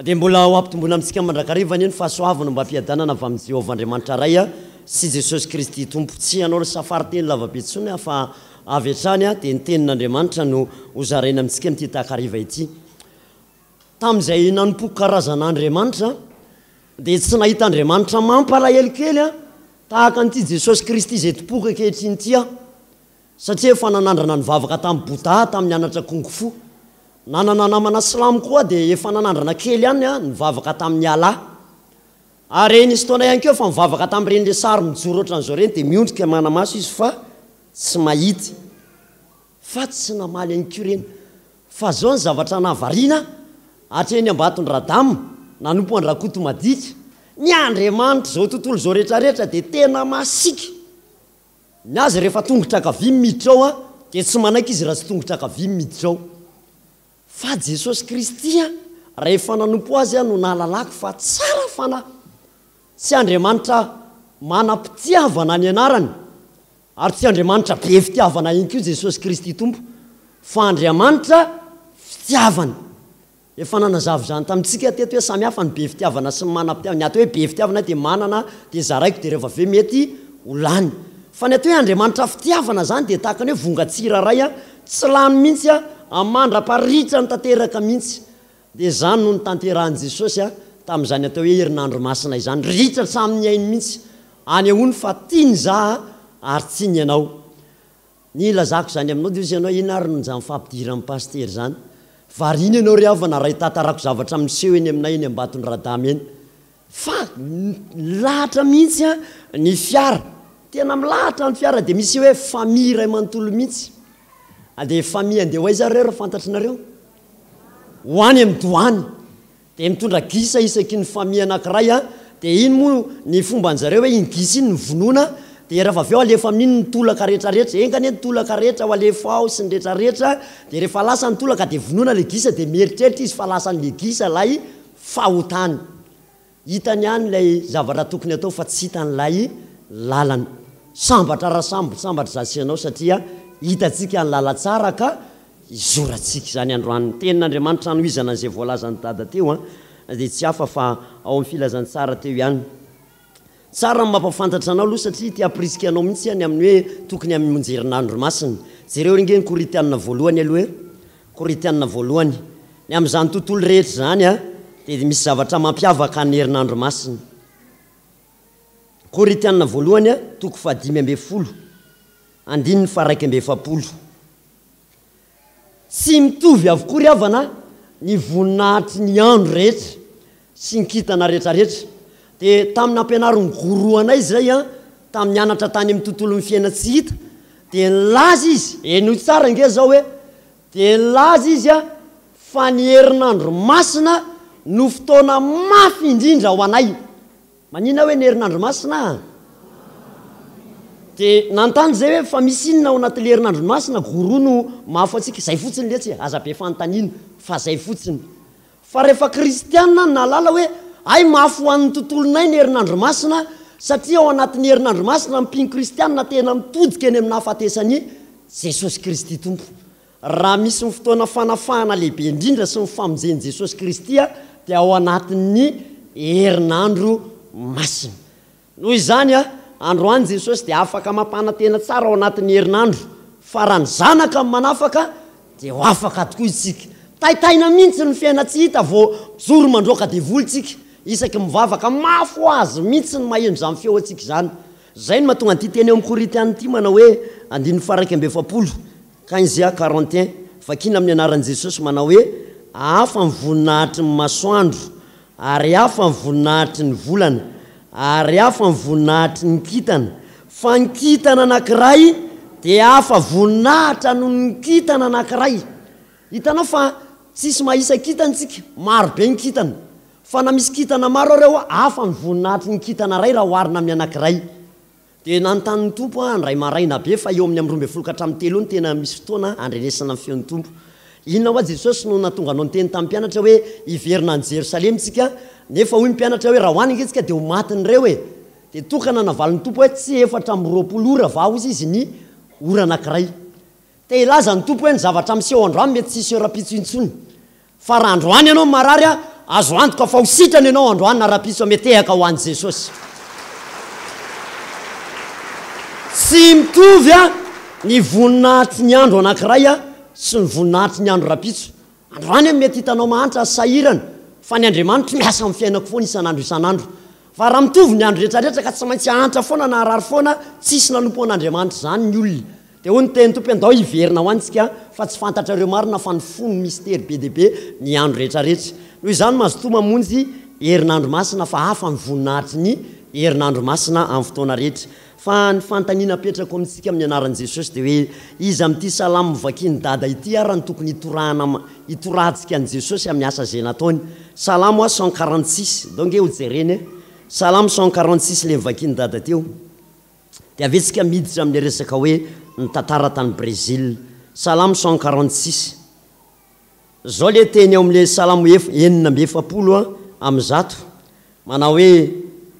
Dia mbola ho ampitomboina amintsika mandrakariva anie ny fahasoavana mba fiadanana avy amin'i Jehovah Andriamanitra Ray sy Jesosy Kristy Tompo. Tsy hanao safarin-teny lavabe intsony aho fa avy hatrany dia ny Tenin'Andriamanitra no hozaraina amintsika amin'ity takariva ity. Tamin'izay nanompoako karazana Andriamanitra dia tsy nahita Andriamanitra mampalahelo kely aho tahaka an'ity Jesosy Kristy izay tompoiko ankehitriny ity aho. Satria efa nanandrana nivavaka tamin'i Bouddha tamin'ny nianatra Kung Fu. Nanana namana silamo koa aho dia efa nanandrana kely ihany aho nivavaka tamin'i Allah. Ary nisy fotoana ihany koa efa nivavaka tamin'ireny le sary mijoro ohatran'izao ireny dia miondrika manamaso izy fa tsy mahita. Fa tsy namaly ihany koa ireny. Fa zao ny zavatra nahavariana ahy, hatreny Ambatondradama, nanompo an-dRakotomadika, ny Andriamanitr'izao tontolo izao rehetrarehetra dia tena masiaka. Ny azy rehefa tongotra ankavia miditra ao an, dia tsy manaiky izy raha tsy tongotra ankavia miditra ao. Fa Jesosy Kristy an, rehefa nanompo Azy aho no nahalalako fa tsara fanahy. Tsy Andriamanitra manam-pitiavana ny anarany, ary tsy Andriamanitra be fitiavana ihany koa Jesosy Kristy Tompo, fa Andriamanitra fitiavana. Efa nanazava izany tamintsika teto hoe samy hafa ny be fitiavana sy ny manam-pitiavana. Ny atao hoe be fitiavana dia manana dia zaraiko dia rehefa avy eo mety ho lany. Fa ny atao hoe Andriamanitra fitiavana izany dia tahaka ny hoe vongan-tsira iray tsy lany mihitsy mandra-paritrany tanteraka mihitsy. Dia izany no notanterahin'i Jesosy tamin'izany atao hoe herinandro masina izany. Ritra hatramin'ny ainy mihitsy. Anehoany fa tiany izaho ary tiany ianao. Ny ilazako izany aminao dia hozy ianao inona ary no izany fampidiran'i Pasitera izany? Variana ianao ry havana raha hitantarako zavatra miseho eny aminay eny Ambatondradama eny. Fa milahatra mihitsy an ny fiara. Tena milahatra ny fiara dia misy hoe famille iray manontolo mihitsy. Dia famille andeha ho aiza ary ireo raha fantatrinareo? Ho any amin'ny doany. Dia mitondra gisa isaky ny famille anankiray an, dia iny moa ny fomban-jareo hoe iny gisa iny no vonoina, Dia rehefa avy eo alefa amin'iny ny tolaka rehetrarehetra. Enga anie ny tolaka rehetra ho alefa ao sy ny rehetrarehetra. Dia rehefa lasa ny tolaka dia vonoina ilay gisa dia mieritreritra izy fa lasan'ilay gisa ilay fahotany. Hitany ihany ilay zavatra tokony atao fa tsy hitany ilay lalana. Sambatra Rasambo, sambatra izaho sy ianao satria hitantsika ny lalantsara ka hizorantsika izany androany. Ny tenin'Andriamanitra hanohizana an'izay voalazan'i Dada teo dia tsy hafa fa ao amin'ny filazantsara teo ihany. Tsara ny mampafantatra anao aloha satria te hampirisika anao mihitsy aho ny amin'ny hoe tokony hamonjy herinandro masina. Jereo ange ny Korintiana voalohany aloha e. Korintiana voalohany. Ny amin'izany tontolo rehetra izany dia misy zavatra mampiavaka ny herinandro masina. Korintiana voalohany toko fahadimy ambin'ny folo, andininy faha-41. Tsy mitovy avokoa ry havana ny voninahitry ny andro rehetra sy ny kintana rehetrarehetra. Dia tamin'ny nampianarin'ny gourou anay izay an, tamin'ny nianatra tany amin'ny tontolon'ny fiaina-tsy hita, dia nilaza izy, henoy tsara ange izao hoe, dia nilaza izy an, fa ny herinandro masina no fotoana mafy indrindra ho anay. Manina hoe ny herinandro masina a? Dia nanontany izay hoe fa misy inona ao anatin'ilay herinandro masina gourou no mahafo antsika? Izay fotsiny letsy e, aza be fanontaniana fa izay fotsiny. Fa rehefa kristiana nahalala hoe hay mafy ho an'ny tontolonay ny herinandro masina satria ao anatin'ny herinandro masina ny mpino kristiana tena mitodika eny amin'ny nahafatesan'i Jesosy Kristy Tompo. Raha misy ny fotoana fanafahana lehibe indrindra sy ny famonjen'i Jesosy Kristy dia ao anatin'ny herinandro masina. Noho izany, androany Jesosy dia afaka mampanantena tsara ao anatin'ny herinandro fa raha ny Zanaka no manafaka dia ho afaka tokoa isika. Taitaina mihitsy ny fiaina-tsy hita vao mijoro mandroaka devoly tsika isaky ny mivavaka. Mafy ho azy mihitsy ny maheno izany feo antsika izany. Izay no mahatonga an'ity teny eo amin'ny Korintiana ity manao hoe, andininy faha-41, Quinze à 41, Vakina amin'ny anaran'i Jesosy manao hoe, Hafa ny voninahitry ny masoandro, ary hafa ny voninahitry ny volana, ary hafa ny voninahitry ny kintana, fa ny kintana anankiray dia hafa voninahitra noho ny kintana anankiray. Hitanao fa tsisy mahisa kintana isika, maro be ny kintana. Fa na misy kintana maro ary ao, hafa ny voninahitry ny kintana iray raha oharina amin'ny anankiray. Dia nanontany ny Tompo aho indray maraina be fa eo amin'ny amin'ny 12 ka hatramin'ny telo eo no tena misy fotoana handrenesana ny feon'ny Tompo. Inona hoa Jesosy no nahatonga anao niteny tamin'ny mpianatra hoe hiverina any Jerosalema isika nefa hoy ny mpianatra hoe raha ho any ange isika dia ho matin'ireo e! Dia tokana navalin'ny Tompo hoe tsy 24 ora va hozy izy ny ora anankiray. Te hilaza ny Tompo hoe ny zavatra miseho androany mety tsy hiseho rahampitso intsony. Fa raha androany ianao marary a, azo antoka fa ho sitrana ianao androany na rahampitso metehaka ho an'i Jesosy. Tsy mitovy a ny voninahitry ny andro anankiray a sy ny voninahitry ny andro rahampitso. Androany aho mety hitanao mahantra sy sahirana, fa ny Andriamanitro miasa amin'ny fiainako foana isan'andro isan'andro. Fa raha mitovy ny andro rehetrarehetra ka tsy maintsy hahantra foana na harary foana, tsisy nanompo an'Andriamanitra izany ny olona. Dia hoy ny tenin'ny Tompo hoe, Andao hiverina ho any isika, fa tsy fantatrareo marina fa nifono mistery be dia be ny andro rehetrarehetra. Noho izany mazotoa mamonjy herinandro masina fa hafa ny voninahitry ny herinandro masina amin'ny fotoana rehetra. Fa ny fanontaniana apetrako amintsika amin'ny anaran'i Jesosy dia hoe, iza amin'ity salamo novakian'i Dada ity ara no tokony hitorahana hitorahantsika an'i Jesosy amin'ny asa izay nataony? Salamo 146, ndao nge hojerena e! Salamo 146 ilay novakian'i Dada teo. Dia avy eo tsika miditra amin'ilay resaka hoe ny tantara tany Brésil. Salamo 146. Zao le teny ao amin'ilay Salamo ef 146, manao hoe,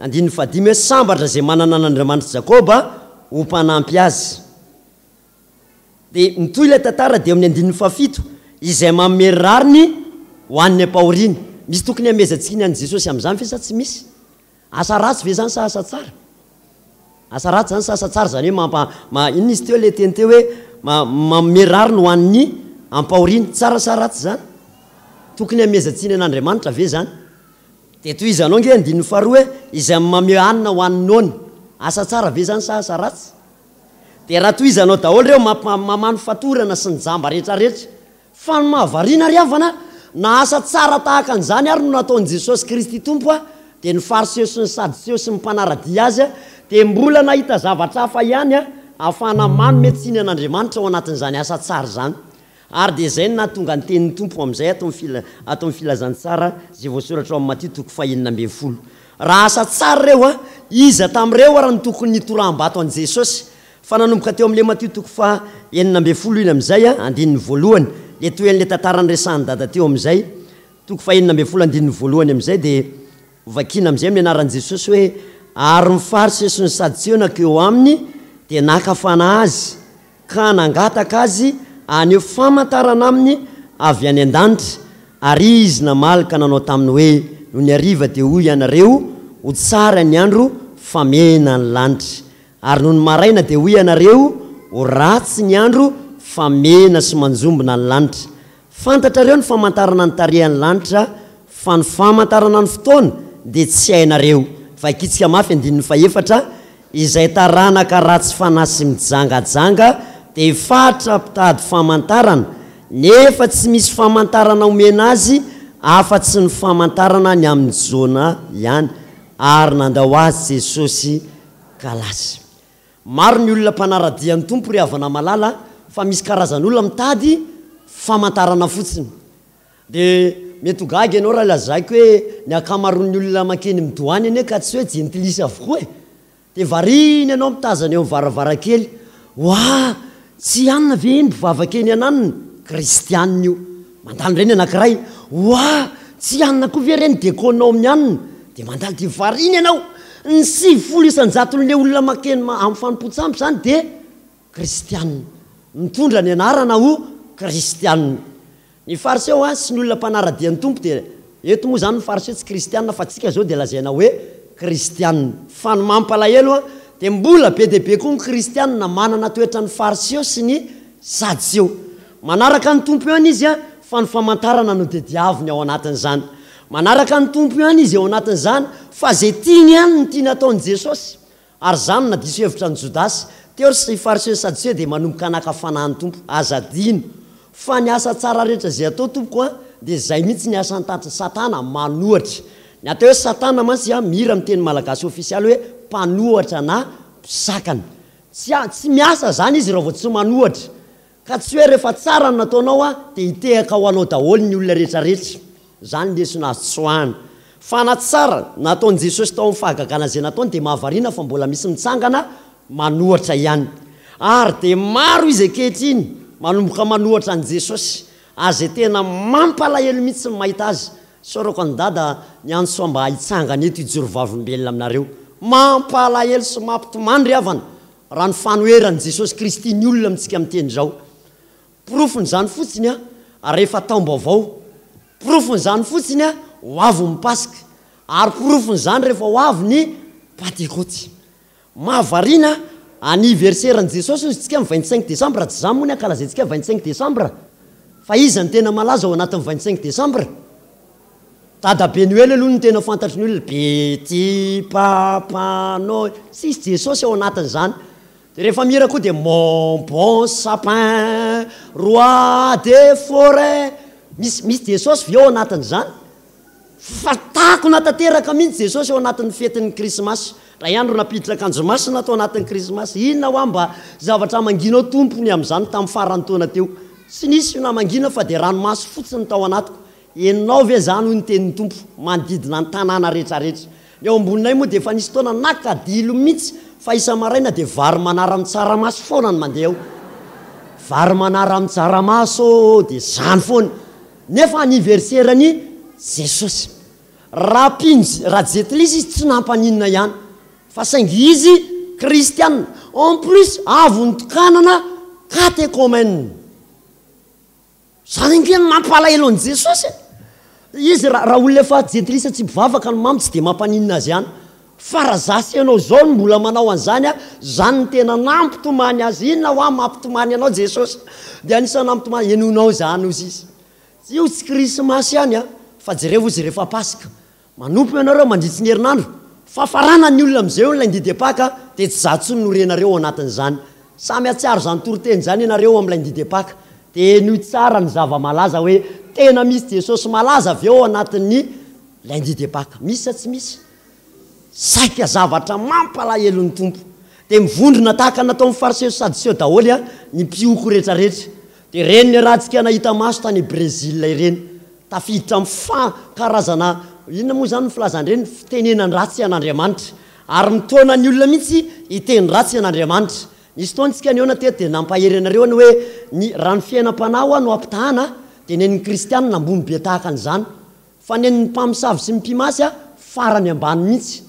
andininy fahadimy hoe, Sambatra izay manana an'Andriamanitr'i Jakoba ho mpanampy azy. Dia mitohy ilay tantara dia eo amin'ny andininy fahafito, izay manome rariny ho an'ny ampahoriana. Misy tokony hamehezantsika an'i Jesosy amin'izany ve sa tsy misy? Asa ratsy ve izany sa asa tsara? Asa ratsy izany sa asa tsara? Izany hoe mampa, ma, inona izy teo ilay teny teo hoe ma, manome rariny ho an'ny ampahoriana. Tsara sa ratsy izany? Tokony hamehezan-tsiny an'Andriamanitra ve izany? Dia tohizanao ange andininy faharoa hoe izay mamehy hanina ho an'ny noana. Asa tsara ve izany sa asa ratsy? Dia raha tohizanao daholo ireo mampa, mamano fatorana sy ny jamba rehetrarehetra. Fa ny mahavariana ry havana, na asa tsara tahaka an'izany ary no nataon'i Jesosy Kristy Tompo, dia ny Fariseo sy ny Sadoseo sy ny mpanara-dia Azy dia mbola nahita zavatra hafa ihany ahafahana manome tsiny an'Andriamanitra ao anatin'izany asa tsara izany. Ary dia izay no nahatonga ny tenin'ny Tompo amin'izay ato amin'ny ato amin'ny Filazantsara izay voasoratra ao amin'ny Matio toko fahenina ambin'ny folo. Raha asa tsara ireo, iza tamin'ireo ary no tokony nitoraham-bato an'i Jesosy? Fa nanomboka teo amin'ilay Matio toko faha 16 iny amin'izay, andininy voalohany, ilay tohin'ilay tantara niresahan'i Dada teo amin'izay, toko faha 16 andininy voalohany amin'izay dia Hovakina amin'izay amin'ny anaran'i Jesosy hoe, Ary ny Fariseo sy ny Sadoseo nankeo aminy dia naka fanahy azy, ka nangataka azy haneho famantarana aminy avy any an-danitra. Ary izy namaly ka nanao taminy hoe, Nony hariva dia hoy ianareo, Ho tsara ny andro, fa mena ny lanitra. Ary nony maraina dia hoy ianareo, Ho ratsy ny andro, fa mena sy manjombona ny lanitra. Fantatrareo ny famantarana ny tarehan'ny lanitra, fa ny famantarana ny fotoana dia tsy hainareo. Vakitsika mafy andininy fahefatra, Izay taranaka ratsy fanahy sy mijangajanga dia fatra mpitady famantarana, nefa tsy misy famantarana omena azy afa-tsy ny famantarana ny amin'i Jona ihany. Ary nandao azy Jesosy ka lasa. Maro ny olona mpanara-dia ny Tompo ry havana malala fa misy karazan'olona mitady famantarana fotsiny. Dia mety ho gaga ianao raha lazaiko hoe ny ankamaroan'ny olona mankeny amin'ny doany anie ka tsy hoe jentilisa avokoa e! Dia variana ianao mitazana eo amin'ny varavarankely, Oa! Tsy anona ve iny mpivavaka eny ananona? Kristianina io. Mandalo indray ny anankiray, Oa! Tsy anona koa ve ireny diakona ao amin'ny anona? Dia mandalo dia variana ianao. Ny 90 isan-jaton'ilay olona mankeny amin'ny fanompoan-tsampy izany dia kristianina. Mitondra ny anarana ho kristianina. Ny Fariseo sy ny olona mpanara-dia ny Tompo dia, eto moa izany ny Fariseo tsy kristianina fa tsika izao dia lazaina hoe kristianina. Fa ny mampalahelo dia mbola be dia be koa ny kristianina manana toetran'ny Fariseo sy ny Sadoseo. Manaraka ny Tompo ihany izy fa ny famantarana no tediaviny ao anatin'izany. Manaraka ny Tompo ihany izy ao anatin'izany fa izay tiany ihany no tiany hataon'i Jesosy. Ary izany no nadiso hevitra an'i Jodasy. Teo ry Fariseo sy Sadoseo dia manomboka naka fanahy ny Tompo. Aza adino fa ny asa tsara rehetra izay atao tompoko an, dia izay mihitsy ny asan-tatry Satana, manohatra. Ny atao hoe Satana mantsy an, mihira amin'ny teny malagasy ofisialy hoe mpanohatra na mpisakana. Tsy tsy miasa izany izy raha vao tsy manohatra. Ka tsy hoe rehefa tsara ny nataonao an, dia hitehaka ho anao daholo ny olona rehetra rehetra. Izany lesona azo tsoahana. Fa na tsara nataon'i Jesosy tao amin'ny fahagagana izay nataony dia mahavariana fa mbola misy mitsangana manohatra ihany. Ary dia maro izy ankehitriny manomboka manohatra an'i Jesosy. Ary izay tena mampalahelo mihitsy ny mahita azy. Isaorako an'i Dada niantso ahy mba hitsangana eto hijoro vavolombelona aminareo. Mampalahelo sy mampitomany ry havana raha ny fanoheran'i Jesosy Kristy ny olona amintsika miteny izao. Porofon'izany fotsiny a, rehefa taom-baovao. Porofon'izany fotsiny a, ho avy ny Paska. Ary porofon'izany rehefa ho avy ny Pantekoty. Mahavariana, anniversaire-n'i Jesosy hozy tsika ny 25 décembre, tsy izany moa ny ankalazaintsika 25 décembre? Fa iza no tena malaza ao anatin'ny 25 décembre? Dadabe Noely aloha no tena fantatry ny olona, Petit Papa Noël, tsisy Jesosy ao anatin'izany. Dia rehefa mihira koa dia Mon bon sapin, roi des forêts. Misy misy Jesosy ve ao anatin'izany? Fa takona tanteraka mihitsy Jesosy ao anatin'ny fetin'ny Krismasy. Raha ihany ro nampiditra akanjo masina tao anatin'ny Krismasy. Inona hoa mba zavatra hamangianao Tompo ny amin'izany tamin'ny faran'ny taona teo? Tsy nisy namangina fa dia ranomaso fotsiny tao anatiko. Henonao ve izany hoy ny tenin'ny Tompo manodidina ny tanàna rehetrarehetra. Ny ao amboninay moa dia efa nisy fotoana naka dilo mihitsy fa isa-maraina dia vary manara amin'ny tsaramaso foana no mandeha ao. Vary manara amin'ny tsaramaso ô dia izany foana. Nefa anniversaire-n'i Jesosy. Raha mpino, raha jentilisa izy tsy nampaninona ihany. Fa saingy izy kristiana. En plus avy nitokanana catéchomène. Zany ange no mampalahelo an'i Jesosy e! Izy raha raha olona efa jentilisa tsy mpivavaka no mamo tsy dia mampaninona azy ihany. Fa raha za sy ianao zao no mbola manao an'izany a, zany no tena nampitomany azy. Inona hoa mampitomany anao Jesosy? Dia anisan'ny nampitomany, henoinao izany hozy izy. Io tsy krismasy ihany a, fa jereo hozy rehefa paska. Manompo ianareo mandritry ny herinandro, fa farana ny olona amin'izay eo ny lundi de Pâques dia tsy za tsony no renareo ao anatin'izany. Samy hatsiaro izany toriteny izany ianareo amin'ny lundi de Pâques. Dia henoy tsara ny zava-malaza hoe tena misy Jesosy malaza ve ao anatin'ny lundi de Pâques. Misy sa tsy misy? Saika zavatra mampalahelo ny Tompo. Dia mivondrona tahaka ny nataon'ny Fariseo sy Sadoseo daholo ny mpihoko rehetrarehetra. Dia ireny niarahantsika nahita maso tany Brésil ireny. Tafiditra amin'ny fa karazana, inona moa izany ny filazana ireny, fitenenan-dratsy an'Andriamanitra. Ary mitaona ny olona mihitsy hiteny ratsy an'Andriamanitra. Nisy fotoana isika nihaona teto dia nampahery anareo aho ny hoe ny raha ny fiainam-panahy ho'a no ampitahana dia ny an'ny kristianina ambony be tahaka an'izany. Fa ny an'ny mpamosavy sy ny mpimasy farany ambany mihitsy.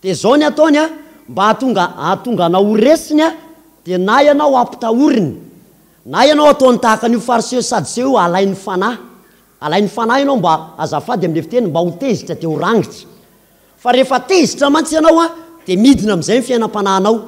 Dia izao ny ataony a, mba hahatonga hahatonga anao ho resiny a, dia na ianao ampitahoriny, na ianao ataony tahaka an'io fariseo sy sadoseo io alainy fanahy. Alainy fanahy ianao mba, azafady amin'ilay fiteny, mba ho tezitra dia ho rangitra. Fa rehefa tezitra mantsy ianao a, dia midina amin'izay ny fiainam-panahinao.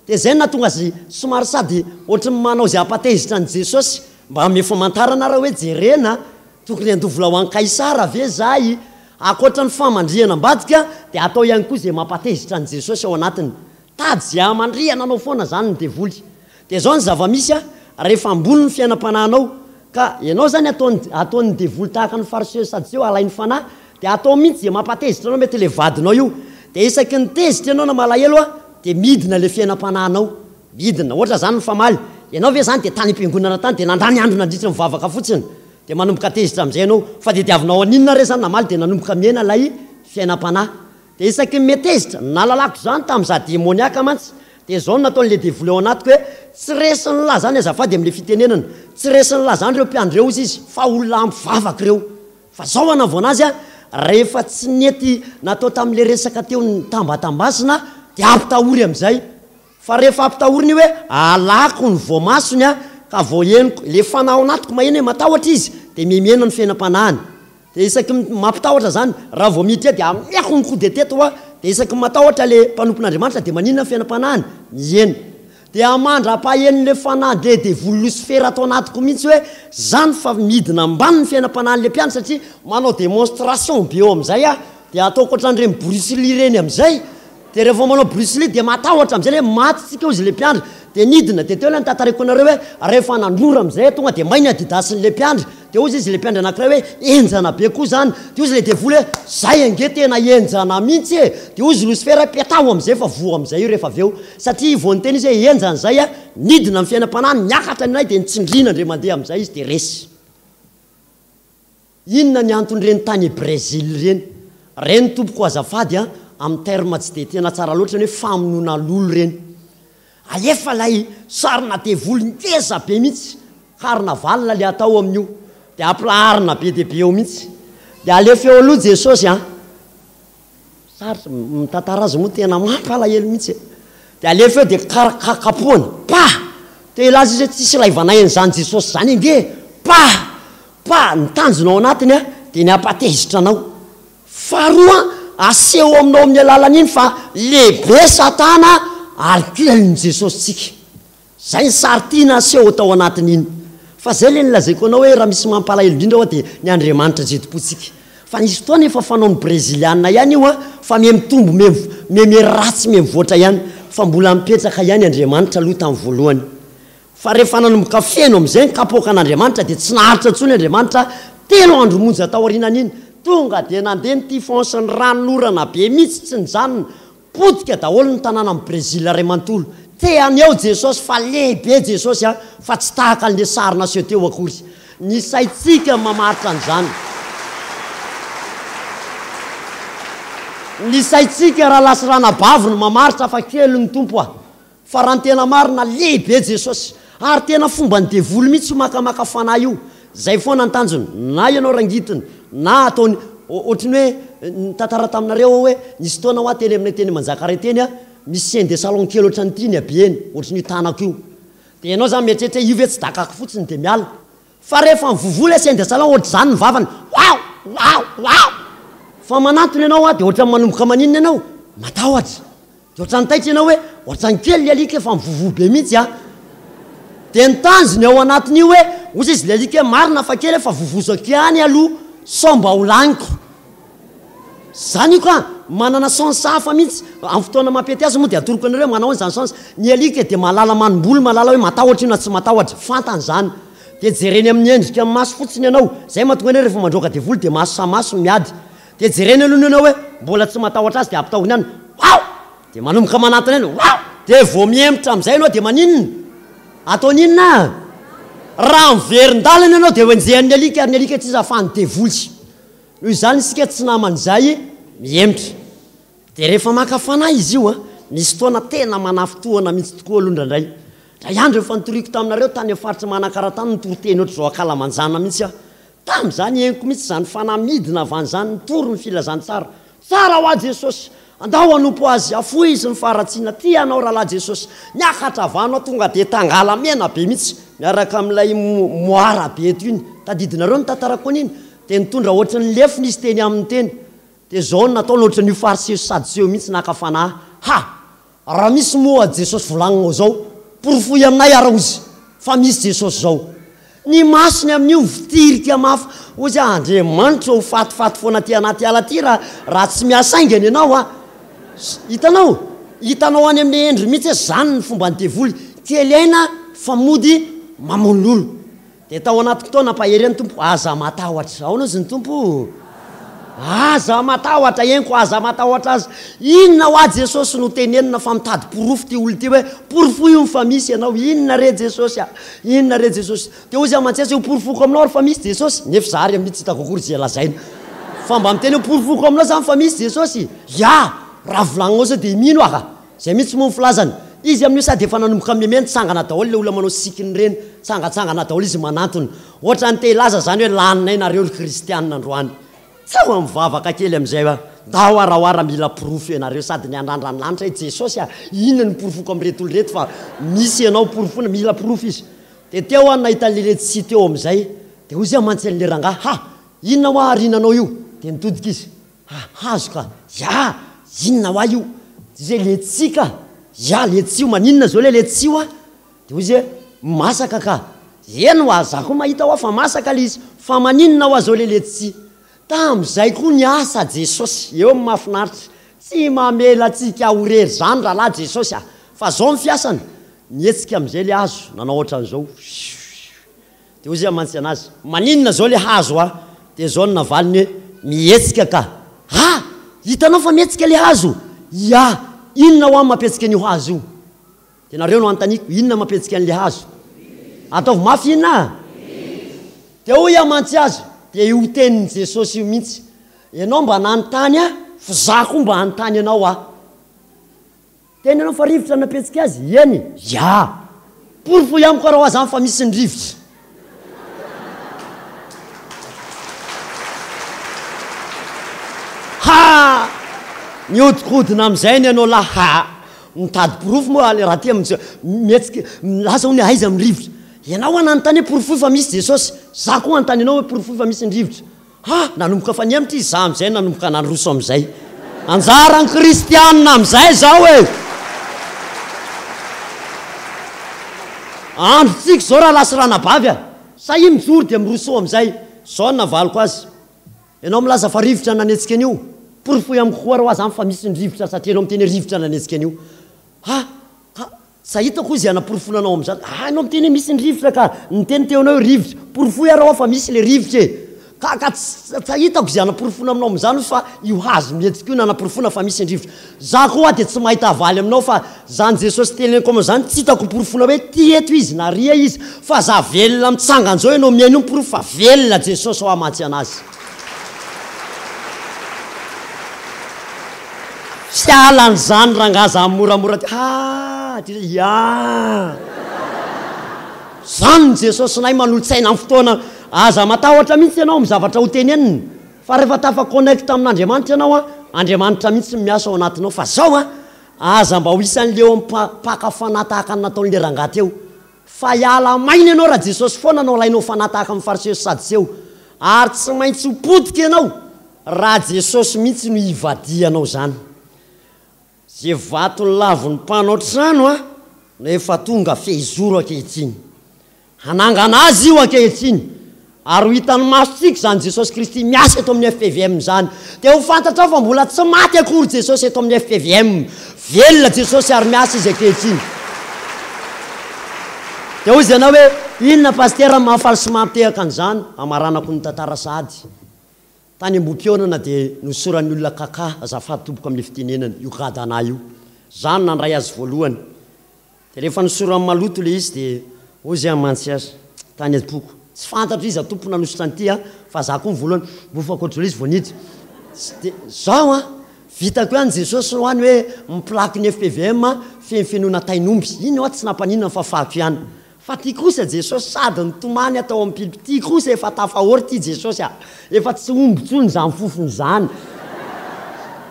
Dia izay no nahatonga azy somary sady ohatry ny manao izay hampatezitra an'i Jesosy, mba hanome famantarana ara hoe jerena, tokony handoa vola ho an'i Kaisara ve izahay? Ankoatra ny famandrihana ambadika dia atao ihany koa izay mampatezitra an'i Jesosy ao anatiny. Tady izay hamandrihana anao foana izany ny devoly. Dia izao ny zava-misy a, rehefa ambony ny fiainam-panahinao, ka ianao izany ataon'ny ataon'ny devoly tahaka ny fariseo sy sadoseo alainy fanahy, dia atao mihitsy izay mampatezitra anao, mety ilay vadinao io, dia isaky ny tezitra ianao na malahelo a, dia midina ilay fiainam-panahinao, midina, ohatra izany mifamaly, ianao ve izany dia tany am-piangonana tany dia nandany andro nandritra ny vavaka fotsiny, dia manomboka tezitra amin'izay ianao, fa tediavinao haninona re izany namaly dia nanomboka mihena ilay fiainam-panahy. Dia isaky ny metezitra, nalalako izany tamin'izaho demoniaka mantsy, dia izao no nataon'ilay devoly ao anatiko hoe, tsy resin'lah izany azafady amin'ilay fitenenana, tsy resin'lah izany ireo mpiandry ireo hozy izy, fa olona ampy vavaka ireo. Fa izao anaovana azy an, rehefa tsy nety natao tamin'ilay resaka teo nitambatambazina dia ampitahory amin'izay. Fa rehefa ampitahorina io hoe alako ny voamasony an, ka vao henoko, ilay fanahy ao anatiko maheno hoe matahotra izy, dia mihemihena ny fiainam-panahiny. Dia isaky ny mampitahotra zany, raha vao miditra eo dia ameko ny coup de tete hoa, dia isaky ny matahotra le mpanompon'Andriamanitra dia maninona ny fiainam-panahiny? Mihena. Dia mandra-pahenon'le fanahy le devoly losifera ato anatiko mihitsy hoe zany fa midina ambany ny fiainam-panahin'le mpiandry satria manao démonstration be eo amin'izay aho, dia ataoko ohatran'ireny Bruce Lee ireny amin'izay, Dia rehefa manao Bruce Lee dia matahotra amin'izay ilay hoe maty tsika hozy ilay mpiandry. Dia nidina, dia teo ilay notantaraiko anareo hoe rehefa nandrora amin'izay tonga dia may ny adidas-n'ilay mpiandry. Dia hozy izy ilay mpiandry anankiray hoe henjana be koa izany. Dia hozy ilay devoly hoe zay ange tena henjana mihitsy e! Dia hozy Losifera hoe petaho amin'izay fa voa amin'izay io rehefa avy eo. Satria vao niteny izy hoe henjana izay, nidina ny fiainam-panahy, niakatra ny anay dia nitsindriana indray mandeha amin'izay izy dia resy. Inona ny anton'ireny tany Brésil ireny? Ireny tompoko azafady a, amin'ny terme tsy dia tena tsara loatra ny hoe famonoana lolo ireny. Alefa ilay sarina devoly ngeza be mihitsy, carnaval ilay atao amin'io, dia ampilaharina be dia be eo mihitsy. Dia alefa eo aloha Jesosy a. Sarotra, mitantara azy moa tena mampalahelo mihitsy e. Dia alefa eo dia kar- ka- kapohana, pa! Te hilaza izy hoe tsisy ilaivanay an'izany Jesosy izany ange e! Pa! Pa! Ny tanjona ao anatiny a, dia ny hampatezitra anao. Faharoa, aseho aminao amin'ny alalan'iny fa lehibe Satana ary kelin'i Jesosy tsika. Zay ny sary tiana aseho tao anatin'iny. Fa zay le nolazaiko anao hoe raha misy mampalahelo indrindra hoa dia ny Andriamanitra izay tompontsika. Fa nisy fotoana efa fanaon'ny breziliana ihany io an, fa miha mitombo miha miha miha ratsy miha mivoatra ihany. Fa mbola mipetraka ihany Andriamanitra aloha tamin'ny voalohany. Fa rehefa nanomboka feno amin'izay ny kapoakan'Andriamanitra dia tsy naharitra intsony Andriamanitra, telo andro monja taorianan'iny, tonga dia nandeha ny typhon sy ny ranonorana be mihitsy tsy nijanona, Potika daholo ny tanànan'i Brésil iray manontolo. Te haneho Jesosy fa lehibe Jesosy an, fa tsy tahaka an'le sary naseho teo akory. Ny saintsika no mamaritra an'izany. Ny saintsika rahalahy sy ranabavy no mamaritra fa kely ny Tompo a. Fa raha ny tena marina, lehibe Jesosy. Ary tena fomban'ny devoly mihitsy io makamaka fanahy io. Zay foana ny tanjony. Na ianao rangitiny, na ataony ohatry ny hoe nitantara taminareo aho hoe nisy fotoana hoa teny aminay teny Manjakaray teny a, misy chaine de salon kely ohatran'ity ny habeny, ohatran'io tanako io. Dia ianao zany mieritreritra hoe io ve tsy dakako fotsiny dia miala. Fa rehefa mivovoa ilay chaine de salon ohatr'izany ny vavany, waw! Waw! Waw! Fa manantona ianao a, dia ohatran'ny manomboka maninona ianao? Matahotra. Dia ohatran'ny taitra ianao hoe, ohatran'ny kely ilay alika fa mivovoa be mihitsy an! Dia ny tanjony ao anatin'io hoe, hozy izy ilay alika hoe marina fa kely fa vovozako ihany aloha sao mba ho laniko. Izany io ka! Manana sens hafa mihitsy. Amin'ny fotoana mampety azy moa dia atoroko anareo hoe manao an'izany sens. Ny alika dia mahalala manimboly, mahalala hoe matahotra io na tsy matahotra. Fantany izany. Dia jereny amin'ny endrika amin'ny maso fotsiny ianao. Izay mahatonga ny hoe rehefa mandroaka devoly dia maso samy maso no miady. Dia jereny aloha ny anao hoe mbola tsy matahotra azy dia ampitahoriny any, waouh! Dia manomboka manantona eny, waouh! Dia vao mihemotra amin'izay ianao dia maninona? Ataony inona? Raha miverin-dalana ianao dia ho enjehan'ny alika ary ny alika tsy iza fa ny devoly. Noho izany isika tsy naman'izay mihemotra. Dia rehefa maka fanahy izy io an, misy fotoana tena manafintohana mihitsy tokoa aloha indraindray. Indray andro efa nitoriako taminareo tany amin'ny faritr'i Manakara tany nitory teny ohatr'izao ankalamanjana mihitsy aho. Tamin'izany henoko mihitsy izany fanahy midina avy any izany nitory ny filazantsara. Tsara ho ahy Jesosy! Andao hanompo Azy, afoizo ny faharatsiana, tia anao rahalahy Jesosy. Niakatra avy any aho tonga dia tangalamena be mihitsy miaraka amin'ilay moara be eto iny. Tadidinareo ny tantarako an'iny? Dia nitondra ohatran'ny lefona izy teny aminy teny. Dia izao no nataony ohatran'io fariseo sy sadoseo mihitsy naka fanahy. Ha! Raha misy moa Jesosy volagninao zao, porofoy aminay ara ozy fa misy Jesosy zao. Ny masony amin'io mivitirika mafy, ozy ah Andriamanitra ho fatifaty foana aty anaty ala aty raha raha tsy miasa haingana ianao ah. Hitanao? Hitanao any amin'ilay endriny mihitsy hoe zany ny fomban'ny devoly, kely aina fa mody mamono olo. Dia tao anatiko tao nampahery ahy ny Tompo, aza matahotra. Ahoana hozy ny Tompo? Aza matahotra, henoko, aza matahotra aza. Inona hoa Jesosy no tenenina fa mitady porofo ity olona ity hoe porofoy hono fa misy ianao. Inona re Jesosy a? Inona re Jesosy? Dia hozy aho mantsy hoe porofoko aminao ary fa misy Jesosy. Nefa za ary amin'io tsy hitako akory izay lazaina. Fa mba miteny hoe porofoko aminao zany fa misy Jesosy. Ya! Raha volagninao zao dia mino aho ka. Zay mihitsy moa ny filazany. Izy amin'io sady efa nanomboka meme nitsangana daholo le olona manao sikiny ireny, mitsangatsangana daholo izy manantona. Ohatran'ny te hilaza zany hoe laninay nareo ry kristianina androany. Tsao mivavaka kely amin'izay hoa. Ndao ara hoa raha mila porofo ianareo sady niandrandra ny lanitra hoe Jesosy a, inona no porofoko amin'ireto olona ireto fa misy ianao porofoina, mila porofo izy. Dia teo aho nahita an'le letsia teo amin'izay, dia hoy izy aho mantsy an'le rangahy, ha! Inona hoa arinanao io? Dia nitodika izy. Ha, hazo ka! Ya! Inona hoa io? Dia izy hoe, letchi ka! Ya, letchi io, maninona izao ilay letchi hoa? Dia hoy izy hoe, masaka ka! Eny hoa, za koa mahita hoa fa masaka ilay izy, fa maninona hoa izao ilay letchi? Tamin'izay koa niasa Jesosy, eo ny mahafinaritra, tsy mamela antsika ho irery izany rahalahy Jesosy a! Fa izao ny fiasany, nihetsika amin'izay ilay hazo, nanao ohatran'izao, fiuuh. Dia hoy izy mantsy anazy, Maninona izao ilay hazo a? Dia izao no navaliny hoe, Mihetsika ka! Ha! Hitanao fa mihetsika ilay hazo? Ia! Inona hoa no mampihetsika an'io hazo io? Dia nareo no anontaniako, inona mampihetsika an'ilay hazo? Ataovy mafy inona a? Dia hoy aho mantsy azy, dia io tenin'i Jesosy io mihitsy, Ianao mba nanontany ahy, f'izaho koa mba hanontany anao aho. Teny ianao fa rivotra nampihetsika azy? Eny. Ya! Porofoy amiko ara hoa zany fa misy ny rivotra. Ha! Mihodinkodina amizay ny anao lahy ha! Mitady porofo moa le raha ty am-, mihetsika, milaza hono aiza ny rivotra. Ianao hoa nanontany hoe porofoy fa misy Jesosy. Za koa hanontany anao hoe porofoy fa misy ny rivotra. Ha! Nanomboka fa nihemotra izy, za amizay nanomboka nandroso amizay. Anjaran'ny kristianina amizay zao e! Androntsika izao rahalahy sy ranabavy a! Sahia mijoro dia mirosoa amizay. Zao no navaliko azy. Ianao milaza fa rivotra nanetsika an'io. Porofoy amiko koa ary hoa zany fa misy ny rivotra satria ianao miteny hoe rivotra nanetsika an'io. Ha! Ka sa hitako izy hanaporofoana anao amin'izany. Ah, ianao miteny hoe misy ny rivotra ka niteny teo anao hoe rivotra. Porofoy ary aho fa misy ilay rivotra e. Ka ka tsy sa hitako izay hanaporofoana aminao amin'izany fa io hazo mihetsika io nanaporofoana fa misy ny rivotra. Za koa dia tsy mahita havaly aminao fa zany Jesosy teneniko aminao zany tsy hitako porofoana hoe ty eto izy na ria izy fa za velona mitsangana zao ianao mihaino ny porofo fa velona Jesosy hoa mantsy anazy. Tsy halan'izany rangaha zany moramora ty haa ty zay iaa zany ny Jesosinay manolo-tsaina amin'ny fotoana aza matahotra mihitsy ianao amin'ny zavatra ho tenenina fa rehefa tafa connecte amin'Andriamanitra ianao an Andriamanitra mihitsy no miasa ao anatinao fa zao an aza mba ho isan'ny leo mpaka fanahy tahaka ny nataon'le rangaha teo Fa hiala maina ianao raha Jesosy foana no alainao fanahy tahaka ny Fariseo sy Sadoseo, ary tsy maintsy ho potika ianao raha Jesosy mihitsy no hivadihanao izany. Ze vato lavon'ny mpanao trano a no efa tonga fehizoro ankehitriny. Hanangana azy io ankehitriny. Ary ho hitan'ny masontsika izany Jesosy Kristy miasa eto amin'ny fpvm izany. Dia ho fantatrao fa mbola tsy maty akory Jesosy eto amin'ny fpvm. Velona Jesosy ary miasa Izy ankehitriny. Dia hoy ianao hoe, inona Pasitera no mahafaly sy mampitehaka an'izany? Hamaranako ny tantara sahady. Tany Ambohipihaonana dia nosoran'ny olona kaka, azafady tompoko amin'ilay fitenenana, io gadana io. Izaho no nandray azy voalohany. Dia rehefa nosorany maloto ilay izy dia hoy izy mantsy azy tany am-poko, tsy fantatro iza tompo nanosotra an'ity an, fa za koa ny voalohany, mofo ankoatr'izao ilay izy vao niditra. Dia zao an, Vitako ihany Jesosy ho any hoe mi-plaque ny fpvm fenofenoina tain'omby. Iny hoa tsy nampaninona fa fako ihany. Fa ty kosa Jesosy sady nitomany aho tao am pilipy ty kosa efa tafahory ty Jesosy a! Efa tsy omby tsony zany fofony zany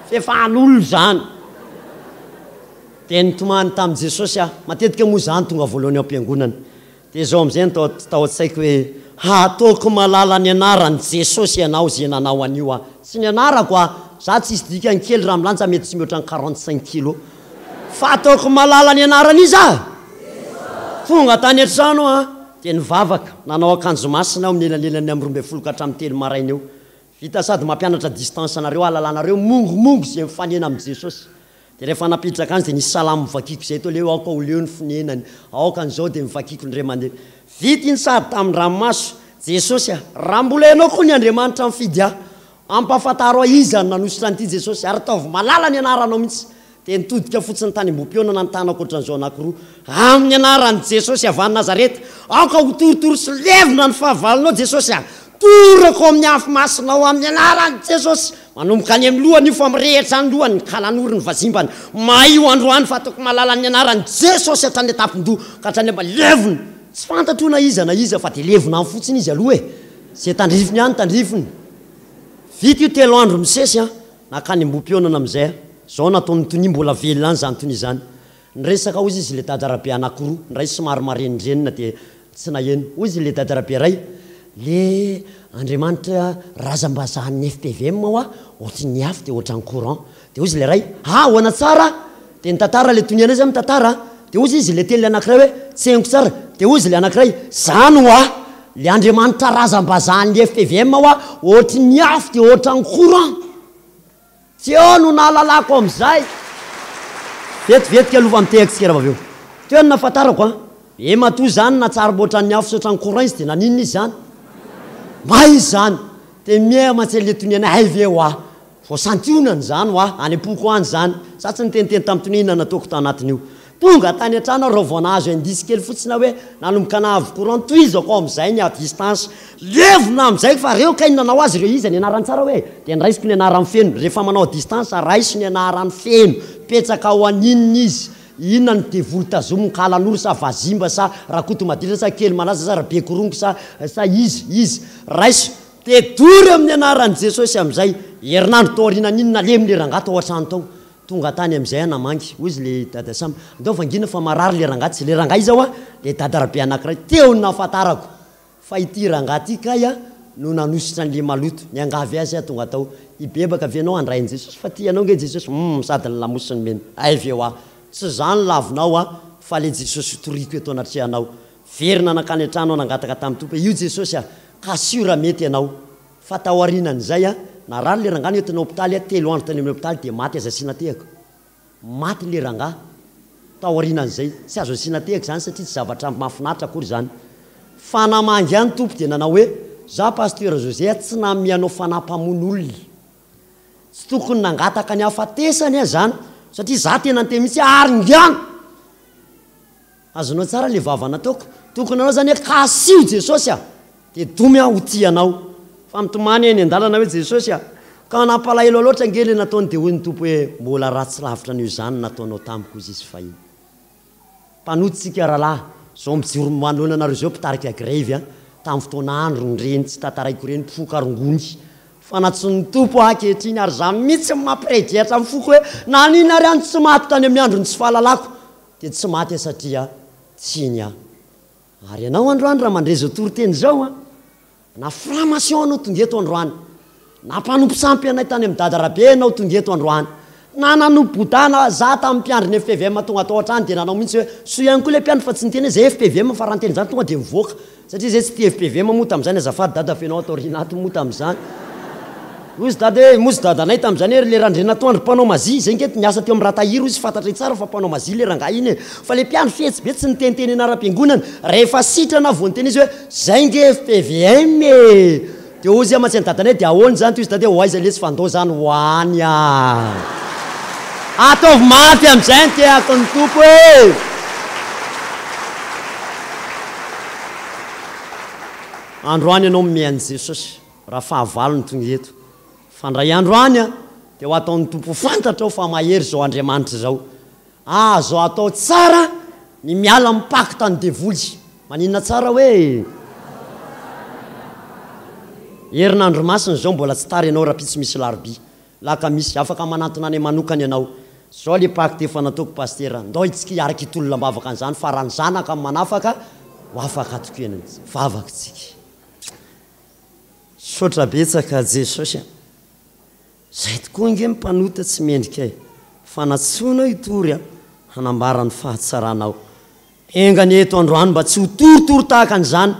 f'efa an'olona zany. Dia nitomany tamin'i Jesosy aho. Matetika moa za no tonga voalohany ao am-piangonana. Dia izao amin'izay no tao tao an-tsaiko hoe, Hataoko malala ny anaran'i Jesosy ianao izay nanao an'io aho. Tsy ny anarako a! Za tsisy dikany kely raha milanja mety tsy mihoatra ny 45 kilos. Fa ataoko malala ny anaran'iza? Tonga tany an-trano aho dia nivavaka, nanao akanjo masina aho mielanelan'ny amin'ny 12 ka hatramin'ny telo maraina eo. Vita sady mampianatra distance anareo hahalalanareo mongomongo izay mifanena amin'i Jesosy. Dia rehefa nampiditra azy dia nisy salamo novakiko izay teo leo aoka ho leo ny fonenany, aoka an'izao dia novakiko indray mandeha. Vita iny sady tamin-dranomaso, Jesosy a! Raha mbola Ianao koa ny Andriamanitra nifidy ahy, ampahafantaro ahy iza no nanosotra an'ity Jesosy ary ataovy malala ny anaranao mihitsy. Dia nitodika fotsiny tany ambohim-pihaonana ny tanako ohatran'izao anankiroa, Amin'ny anaran'i Jesosy avy any Nazareta, aoka ho torotoro sy levona ny fahavalonao Jesosy a! Torako amin'ny afo masinao amin'ny anaran'i Jesosy! Manomboka any amin'ny lohany io fa mirehitra any lohany ny kalanoro ny vazimbany. May io androany fa ataoko malala ny anaran'i Jesosy hatrany an-tampon-doha ka hatrany am levona! Tsy fantatro na iza na iza fa dia levona any fotsiny izy aloha e! Izay tandrifiny any tandrifiny. Vita io telo andro misesy an! Nankany Ambohipihaonana amin'izay aho. Izao nataon'ny tonia mbola velona any izany tonia izany. Niresaka hozy izy le dada Rabe anakiroa, ny iray somary marenindrenina dia tsy naheno. Hozy le dada Rabe iray, le Andriamanitra razambazahan'ny fpvm hoa ohatry ny afo dia ohatran'ny courant. Dia hozy le iray, ah ahoana tsara? Dia nitantara le tonia indray zany mitantara an. Dia hozy izy le teny le anakiray hoe, tsy henoko tsara. Dia hozy le anakiray, zany hoa le Andriamanitra razambazahan'ny fpvm hoa ohatry ny afo dia ohatran'ny courant. Teo no nahalalako amin'izay. Vetivetika aloha fa mitehaka isika raha vao avy eo. Teo no nahafantarako an. Be matoa izany natsary ohatran'ny afo sy ohatran'ny courant izy dia naninona izy izany? May izy izany. Dia miha mantsy an'ilay tonia anay, hay ve hoa. Vao santionany izany hoa, any am-poko any izany. Za tsy niteniteny tamin'ny tonia inona nataoko tanatin'io. Tonga tany an-trano aho raha vao nahazo indice kely fotsiny aho hoe nanomboka nahavy courant, tohizako ao amin'izay ny à distance. Levona amin'izay fa reo kay ny nanao azy ireo iza ny anarany tsara hoe? Dia nraisiko ny anarany feno, rehefa manao à distance raiso ny anarany feno, petsaka ao aninona izy, inona no devoly tazominy, kalanoro sa vazimba sa rakotomaditra sa kelimalaza sa rabekorongo sa sa iza iza, raiso dia dory amin'ny anaran'i Jesosy amin'izay, herinandro tao aorianan'iny nalemy le rangahy tao an-trano tao, Tonga tany amin'izay aho namangy, hoy izy le dada Sam, andao vangiana fa marary le rangahy, tsy le rangahy iza hoa, le dada Rabe anakiray, teo no nahafantarako fa ity rangahy ity kay a no nanosotra an'le maloto, niangavy azy aho tonga tao, hibebaka ve ianao handray an'i Jesosy fa tia anao nge Jesosy, humm sady ny lamosiny mena, hay ve hoa, tsy za no lavinao a fa le Jesosy toriko eto anatrehanao, verina nankany an-trano aho nangataka tamin'ny Tompo hoe io Jesosy a, ka sûr mety ianao, Fa taorianan'izay a, narary le rangahy nentina hopitaly a, telo andro tany amin'ny hopitaly dia maty aza asiana tehaka. Maty le rangahy taorianan'izay. Tsy azo asiana tehaka izany satria tsy zavatra mahafinaritra akory izany. Fa namangy ahy ny Tompo dia nanao hoe, za Pasteur José a, tsy nanome anao fanahy mpamono olona. Tsy tokony nangataka ny hahafatesany aho izany satria za tena niteny mihitsy hoe aringano! Azonao tsara le vava nataoko. Tokony anao zany hoe kasio Jesosy a! Dia domy aho ho tia anao. Fa mitomany eny an-dalana hoe Jesosy a! Ka nampalahelo ahy loatra ange le nataony dia hoy ny Tompo hoe mbola ratsy lavitra an'io izany nataonao tamiko hozy izy fahiny. Mpanota tsika rahalahy, zao mijoro manoloana anareo zao mpitarika grevy a! Tamin'ny fotoana androny ireny tsy tantaraiko ireny mpifoka rongony fa nantsoin'ny Tompo aho ankehitriny ary za mihitsy no mampiredirehatra ny foko hoe naninona ary aho no tsy maty tany amin'ny andron'ny tsy fahalalako Dia tsy maty aho satria tiany aho. Ary ianao androany raha mandre izao toriteny izao an, na franc-maçon anao tonga eto androany, na mpanompo sampy anay tany amin'i Dada Rabe ianao tonga eto androany, na nanompo Bouddha na za tamin'ny mpiandry ny fpvm tonga tao an-trano dia nanao mihitsy hoe soa ihany koa ilay mpiandry fa tsy niteny hoe zay fpvm fa raha niteny izany tonga dia mivoaka. Satria zay tsy tia fpvm moa tamin'izany azafady dada f'enao ato aoriana ato moa tamin'izany. Hozy dada hoe, mozy dadanay tamin'izany hoe ry le Randrianatoandro mpanao mazia, zay nge niasa teo amin'ny Ratahiry hozy fantatray tsara fa mpanao mazia le rangahy iny e. Fa le mpiandry fetsy be tsy niteniteny anaram-piangonana, rehefa sitrana aho vao niteny izy hoe zay nge fpvm e! Dia hozy aho mantsy an'i dadanay dia ahoana izany toy izy dada hoe ho aiza lesy fa ndao zany ho any ah! Ataovy mafy amin'izay ny tehako ny Tompo e! Androany ianao miha an'i Jesosy raha fahavalo no tonga eto. Fa indray andro any an! Dia ho ataon'ny Tompo ho fantatrao fa mahery izao Andriamanitra izao. Azo atao tsara ny miala amin'ny pacte ny devoly. Maninona tsara hoe? Herinandro masina izao mbola tsy tara ianao rahampitso misy larobia. Lakamisy, afaka manantona anay manokana ianao. Zao le pacte efa nataoko Pasitera, ndao itsika hiaraka hitolona ambavaka an'izany fa raha ny zanaka no manafaka, ho afaka tokoa Vavaka tsika. Misaotra betsaka Jesosy a. Zay tokoa ange ny mpanota tsy mendrika e. Fa natsoina hitory a, hanambara ny fahatsaranao. Enga anie eto androany mba tsy ho torotoro tahaka an'izany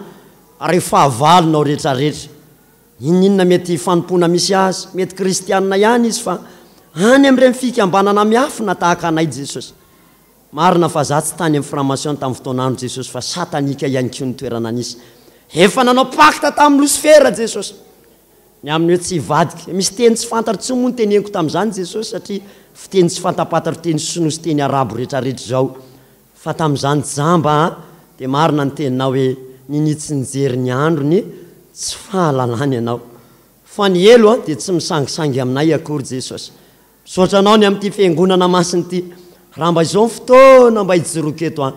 ireo fahavalonao retraretra. N'inon'inona mety fanompoana misy azy, mety kristianina ihany izy fa any amin'ireny fikambanana miafina tahaka anay Jesosy. Marina fa za tsy tany amin'ny franc-maçon tamin'ny fotoan'andro Jesosy fa satanika ihany koa ny toerana nisy. Efa nanao pacte tamin'i Losifera Jesosy. Ny amin'ny hoe tsy hivadika. Misy teny tsy fantatro intsony moa noteneniko tamin'izany Jesosy satria fiteny tsy fantapantaro teny sinoa sy teny arabo retraretra izao. Fa tamin'izany jamba a, dia marina ny teninao hoe ninia tsy nijery ny androny tsy fahalalana ianao. Fa ny helo a, dia tsy misangisangy aminay akory Jesosy. Misaotra anao ny amin'ity fiangonana masina ity. Raha mba izao ny fotoana mba hijoroako eto a,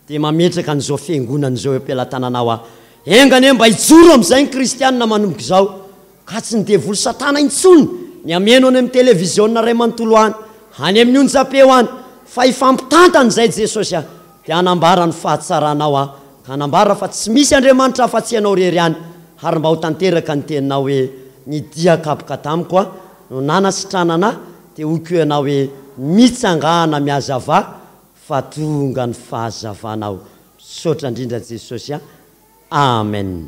dia mametraka an'izao fiangonana izao eo am-pelatananao aho. Enga anie mba hijoro amin'izay ny kristianina manomboka izao. Ka tsy ny devoly satana intsony ny hameno any amin'ny televiziona iray manontolo any, any amin'ny onjam-peo any, fa hifampitantana izay Jesosy a, dia hanambara ny fahatsaranao aho, ka hanambara fa tsy misy Andriamanitra afa-tsy Ianao irery ihany, ary mba ho tanteraka ny teninao hoe, Ny dia kapoka tamiko a, no nanasitranana ahy, dia hoy koa Ianao hoe, Mitsangàna mihazavà, fa tonga ny fahazavanao. Misaotra indrindra Jesosy a. Amen.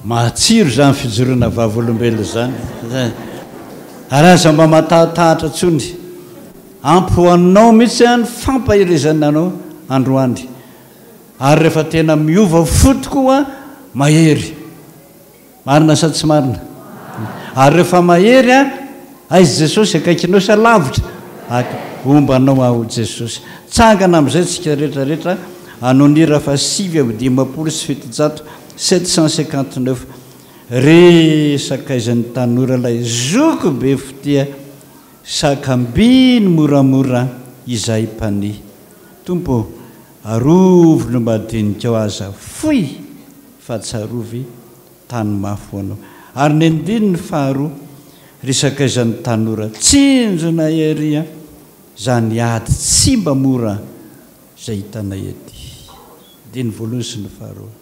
Matsiro izany fijoroana vavolombelona izany. Ary aza mba matahatahatra intsony. Ampy ho anao mihitsy ny fampaherezana anao androany. Ary rehefa tena miova fo tokoa, mahery. Marina sa tsy marina? Ary rehefa mahery an, aiza Jesosy akaikinao sa lavitra? Homba anao aho Jesosy. Tsangana amin'izay tsika rehetra rehetra hanao ny hira faha 759, 759. Ry sakaizan'ny tanora ilay zoky be fitia, sakambino moramora izay mpania. Tompo ô, arovy no madinika ao aza fohy fa tsarovy tany mafy ho anao. Ary ny andininy faharoa, ry sakaizan'ny tanora tsinjona ery a, zany ady tsy mba mora zay hitanay ety. Andininy voalohany sy ny faharoa.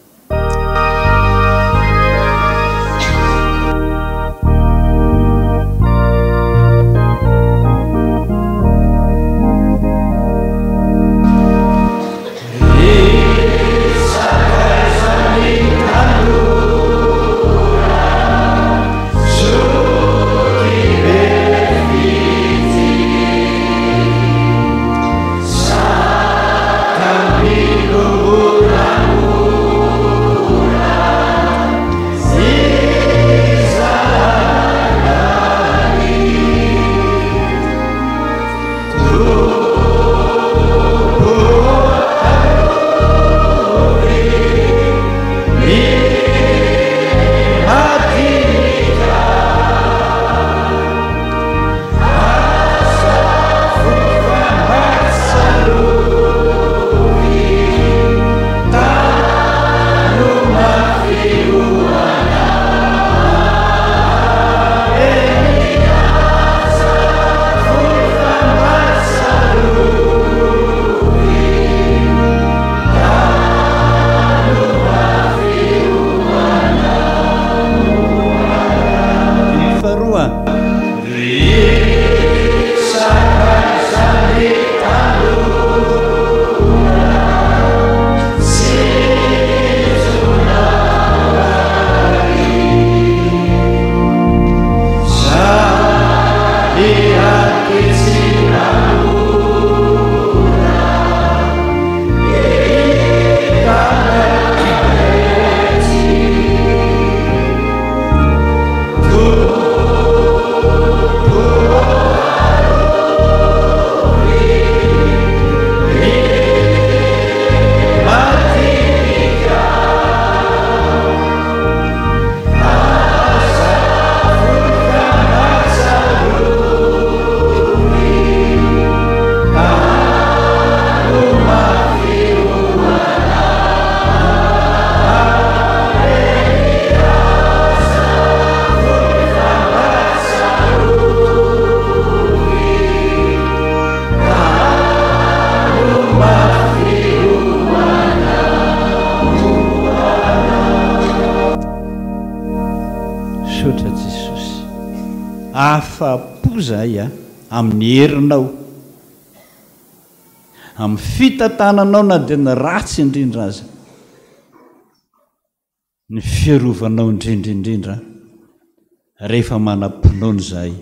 Afa-po izahay amin'ny herinao, amin'ny fitantananao na dia ny ratsy indrindra aza. Ny fiarovanao indrindra indrindra rehefa manam-pinoana izahay.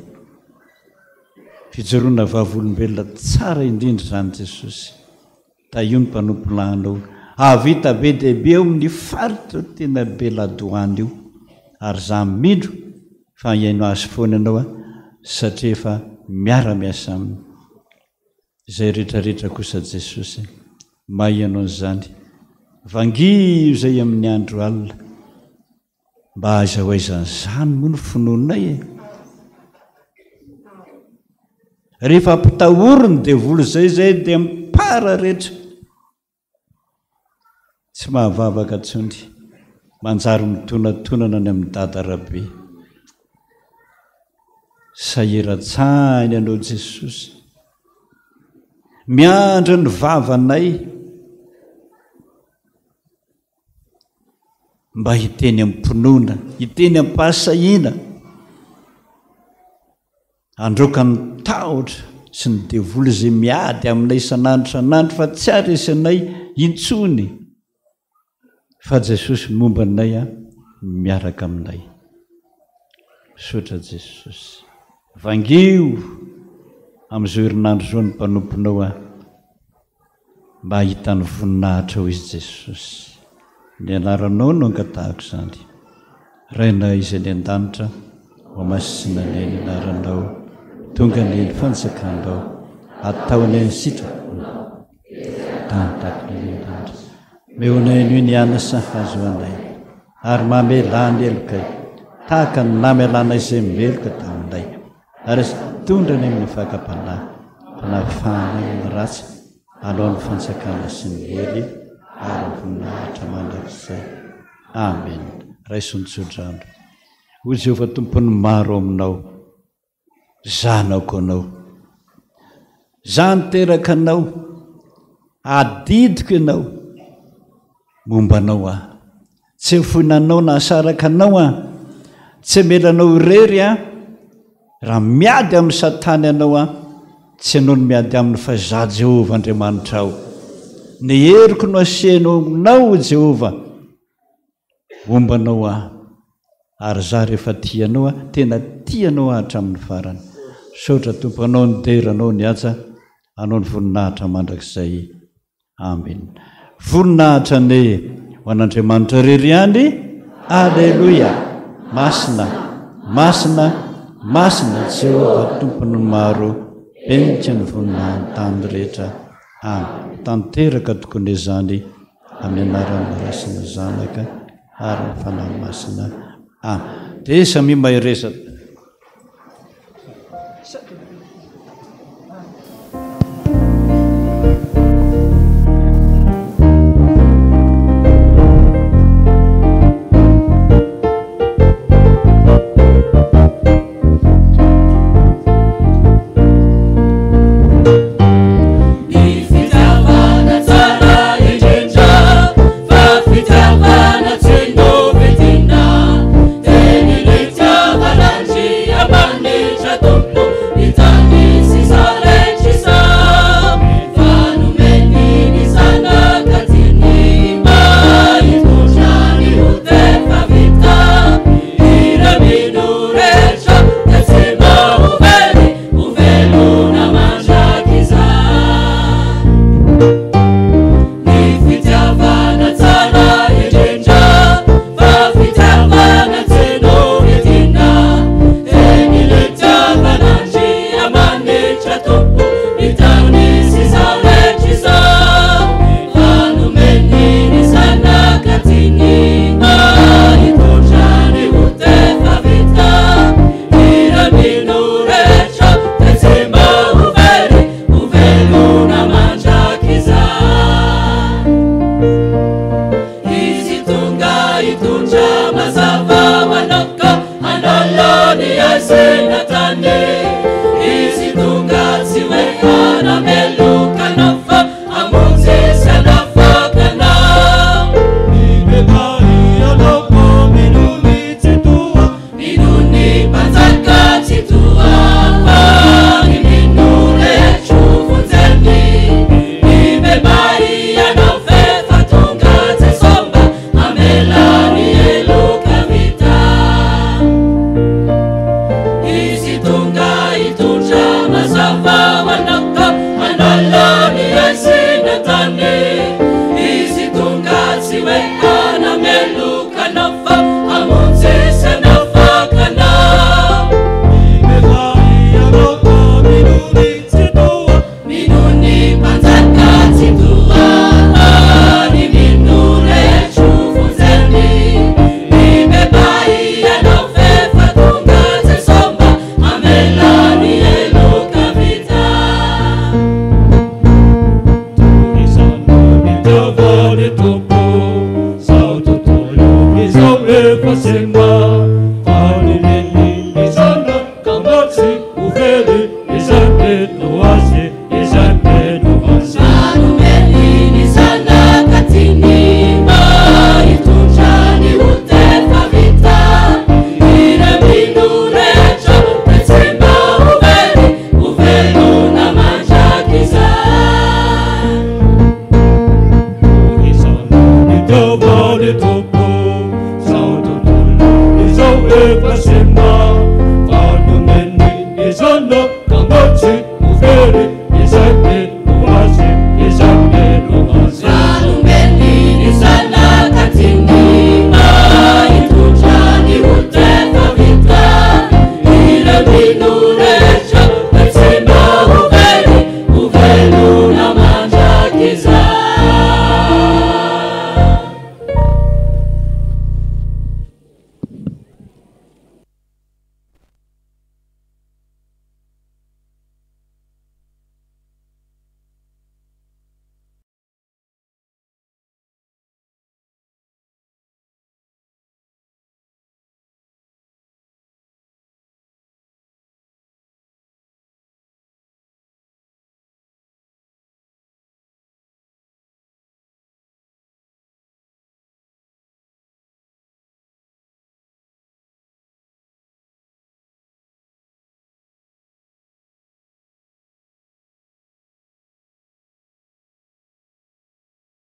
Fijoroana vavolombelona tsara indrindra izany Jesosy. Tahio ny mpanompolahinao hahavita be dia be ao amin'ny faritra tena be ladoany io ary za mino fa hihaino azy foana ianao satria efa miara-miasa aminy. Izay retraretra kosa Jesosy mahay hanao an'izany. Vangio izay amin'ny andro alina. Mba aiza ho aiza an'izany moa ny finoanay e? Rehefa ampitahory ny devoly izay izay dia mipararetra. Tsy mahavavaka intsony, manjary mitonatonana any amin'i Dada Rabe. Sahiran-tsaina ianao Jesosy. Miandry ny vavanay mba hiteny am-pinoana, hiteny am-pahasahiana. Handroaka ny tahotra sy ny devoly izay miady aminay isan'andro isan'andro fa tsy haharesy anay intsony fa Jesosy momba anay miaraka aminay. Misaotra Jesosy. Vangio amin'izao herinandro izao ny mpanomponao aho. Mba hahita ny voninahitrao izy Jesosy. Ny anaranao no angatahako izany. Rainay izay any an-danitra, hohamasina anie ny anaranao. Tonga anie ny fanjakanao. Atao anie ny sitraponao. Tany tahaka ny any an-danitra. Omeo anay anio ny hanina sahaza ho anay. Ary mamelà ny helokay, tahaka ny namelanay izay meloka taminay. Ary aza mitondra any amin'ny fakam-panahy, fa nafahana amin'ny ratsy, Anao ny fanjakana sy ny hery ary ny voninahitra mandrakizay. Amen. Raiso ny tsodrano. Hoy Jehovah Tompon'ny maro aminao, Zanako anao. Izaho niteraka anao, adidiko ianao. Momba anao aho. Tsy hafoina anao na hasaraka anao aho. Tsy hamela anao irery aho. Raha miady amin'i Satana ianao aho, tsy ianao no miady aminy fa izaho Jehovah Andriamanitrao. Ny heriko no asehonao aminao, hoy Jehovah. Momba anao aho. Ary izaho rehefa tia anao aho, tena tia anao aho hatramin'ny farany. Misaotra Tompo, anao ny dera, anao ny haja, anao ny voninahitra mandrakizay. Amen. Voninahitra anie ho an'Andriamanitra irery ihany. Aleloia. Masina, masina, masina Jehovah Tompon'ny maro, benitra ny voninahiny tany rehetra. Amen. Tanteraka tokoa anie izany amin'ny anaran'ny Ray sy ny Zanaka ary ny Fanahy Masina. Amen. Dia samia mahereza.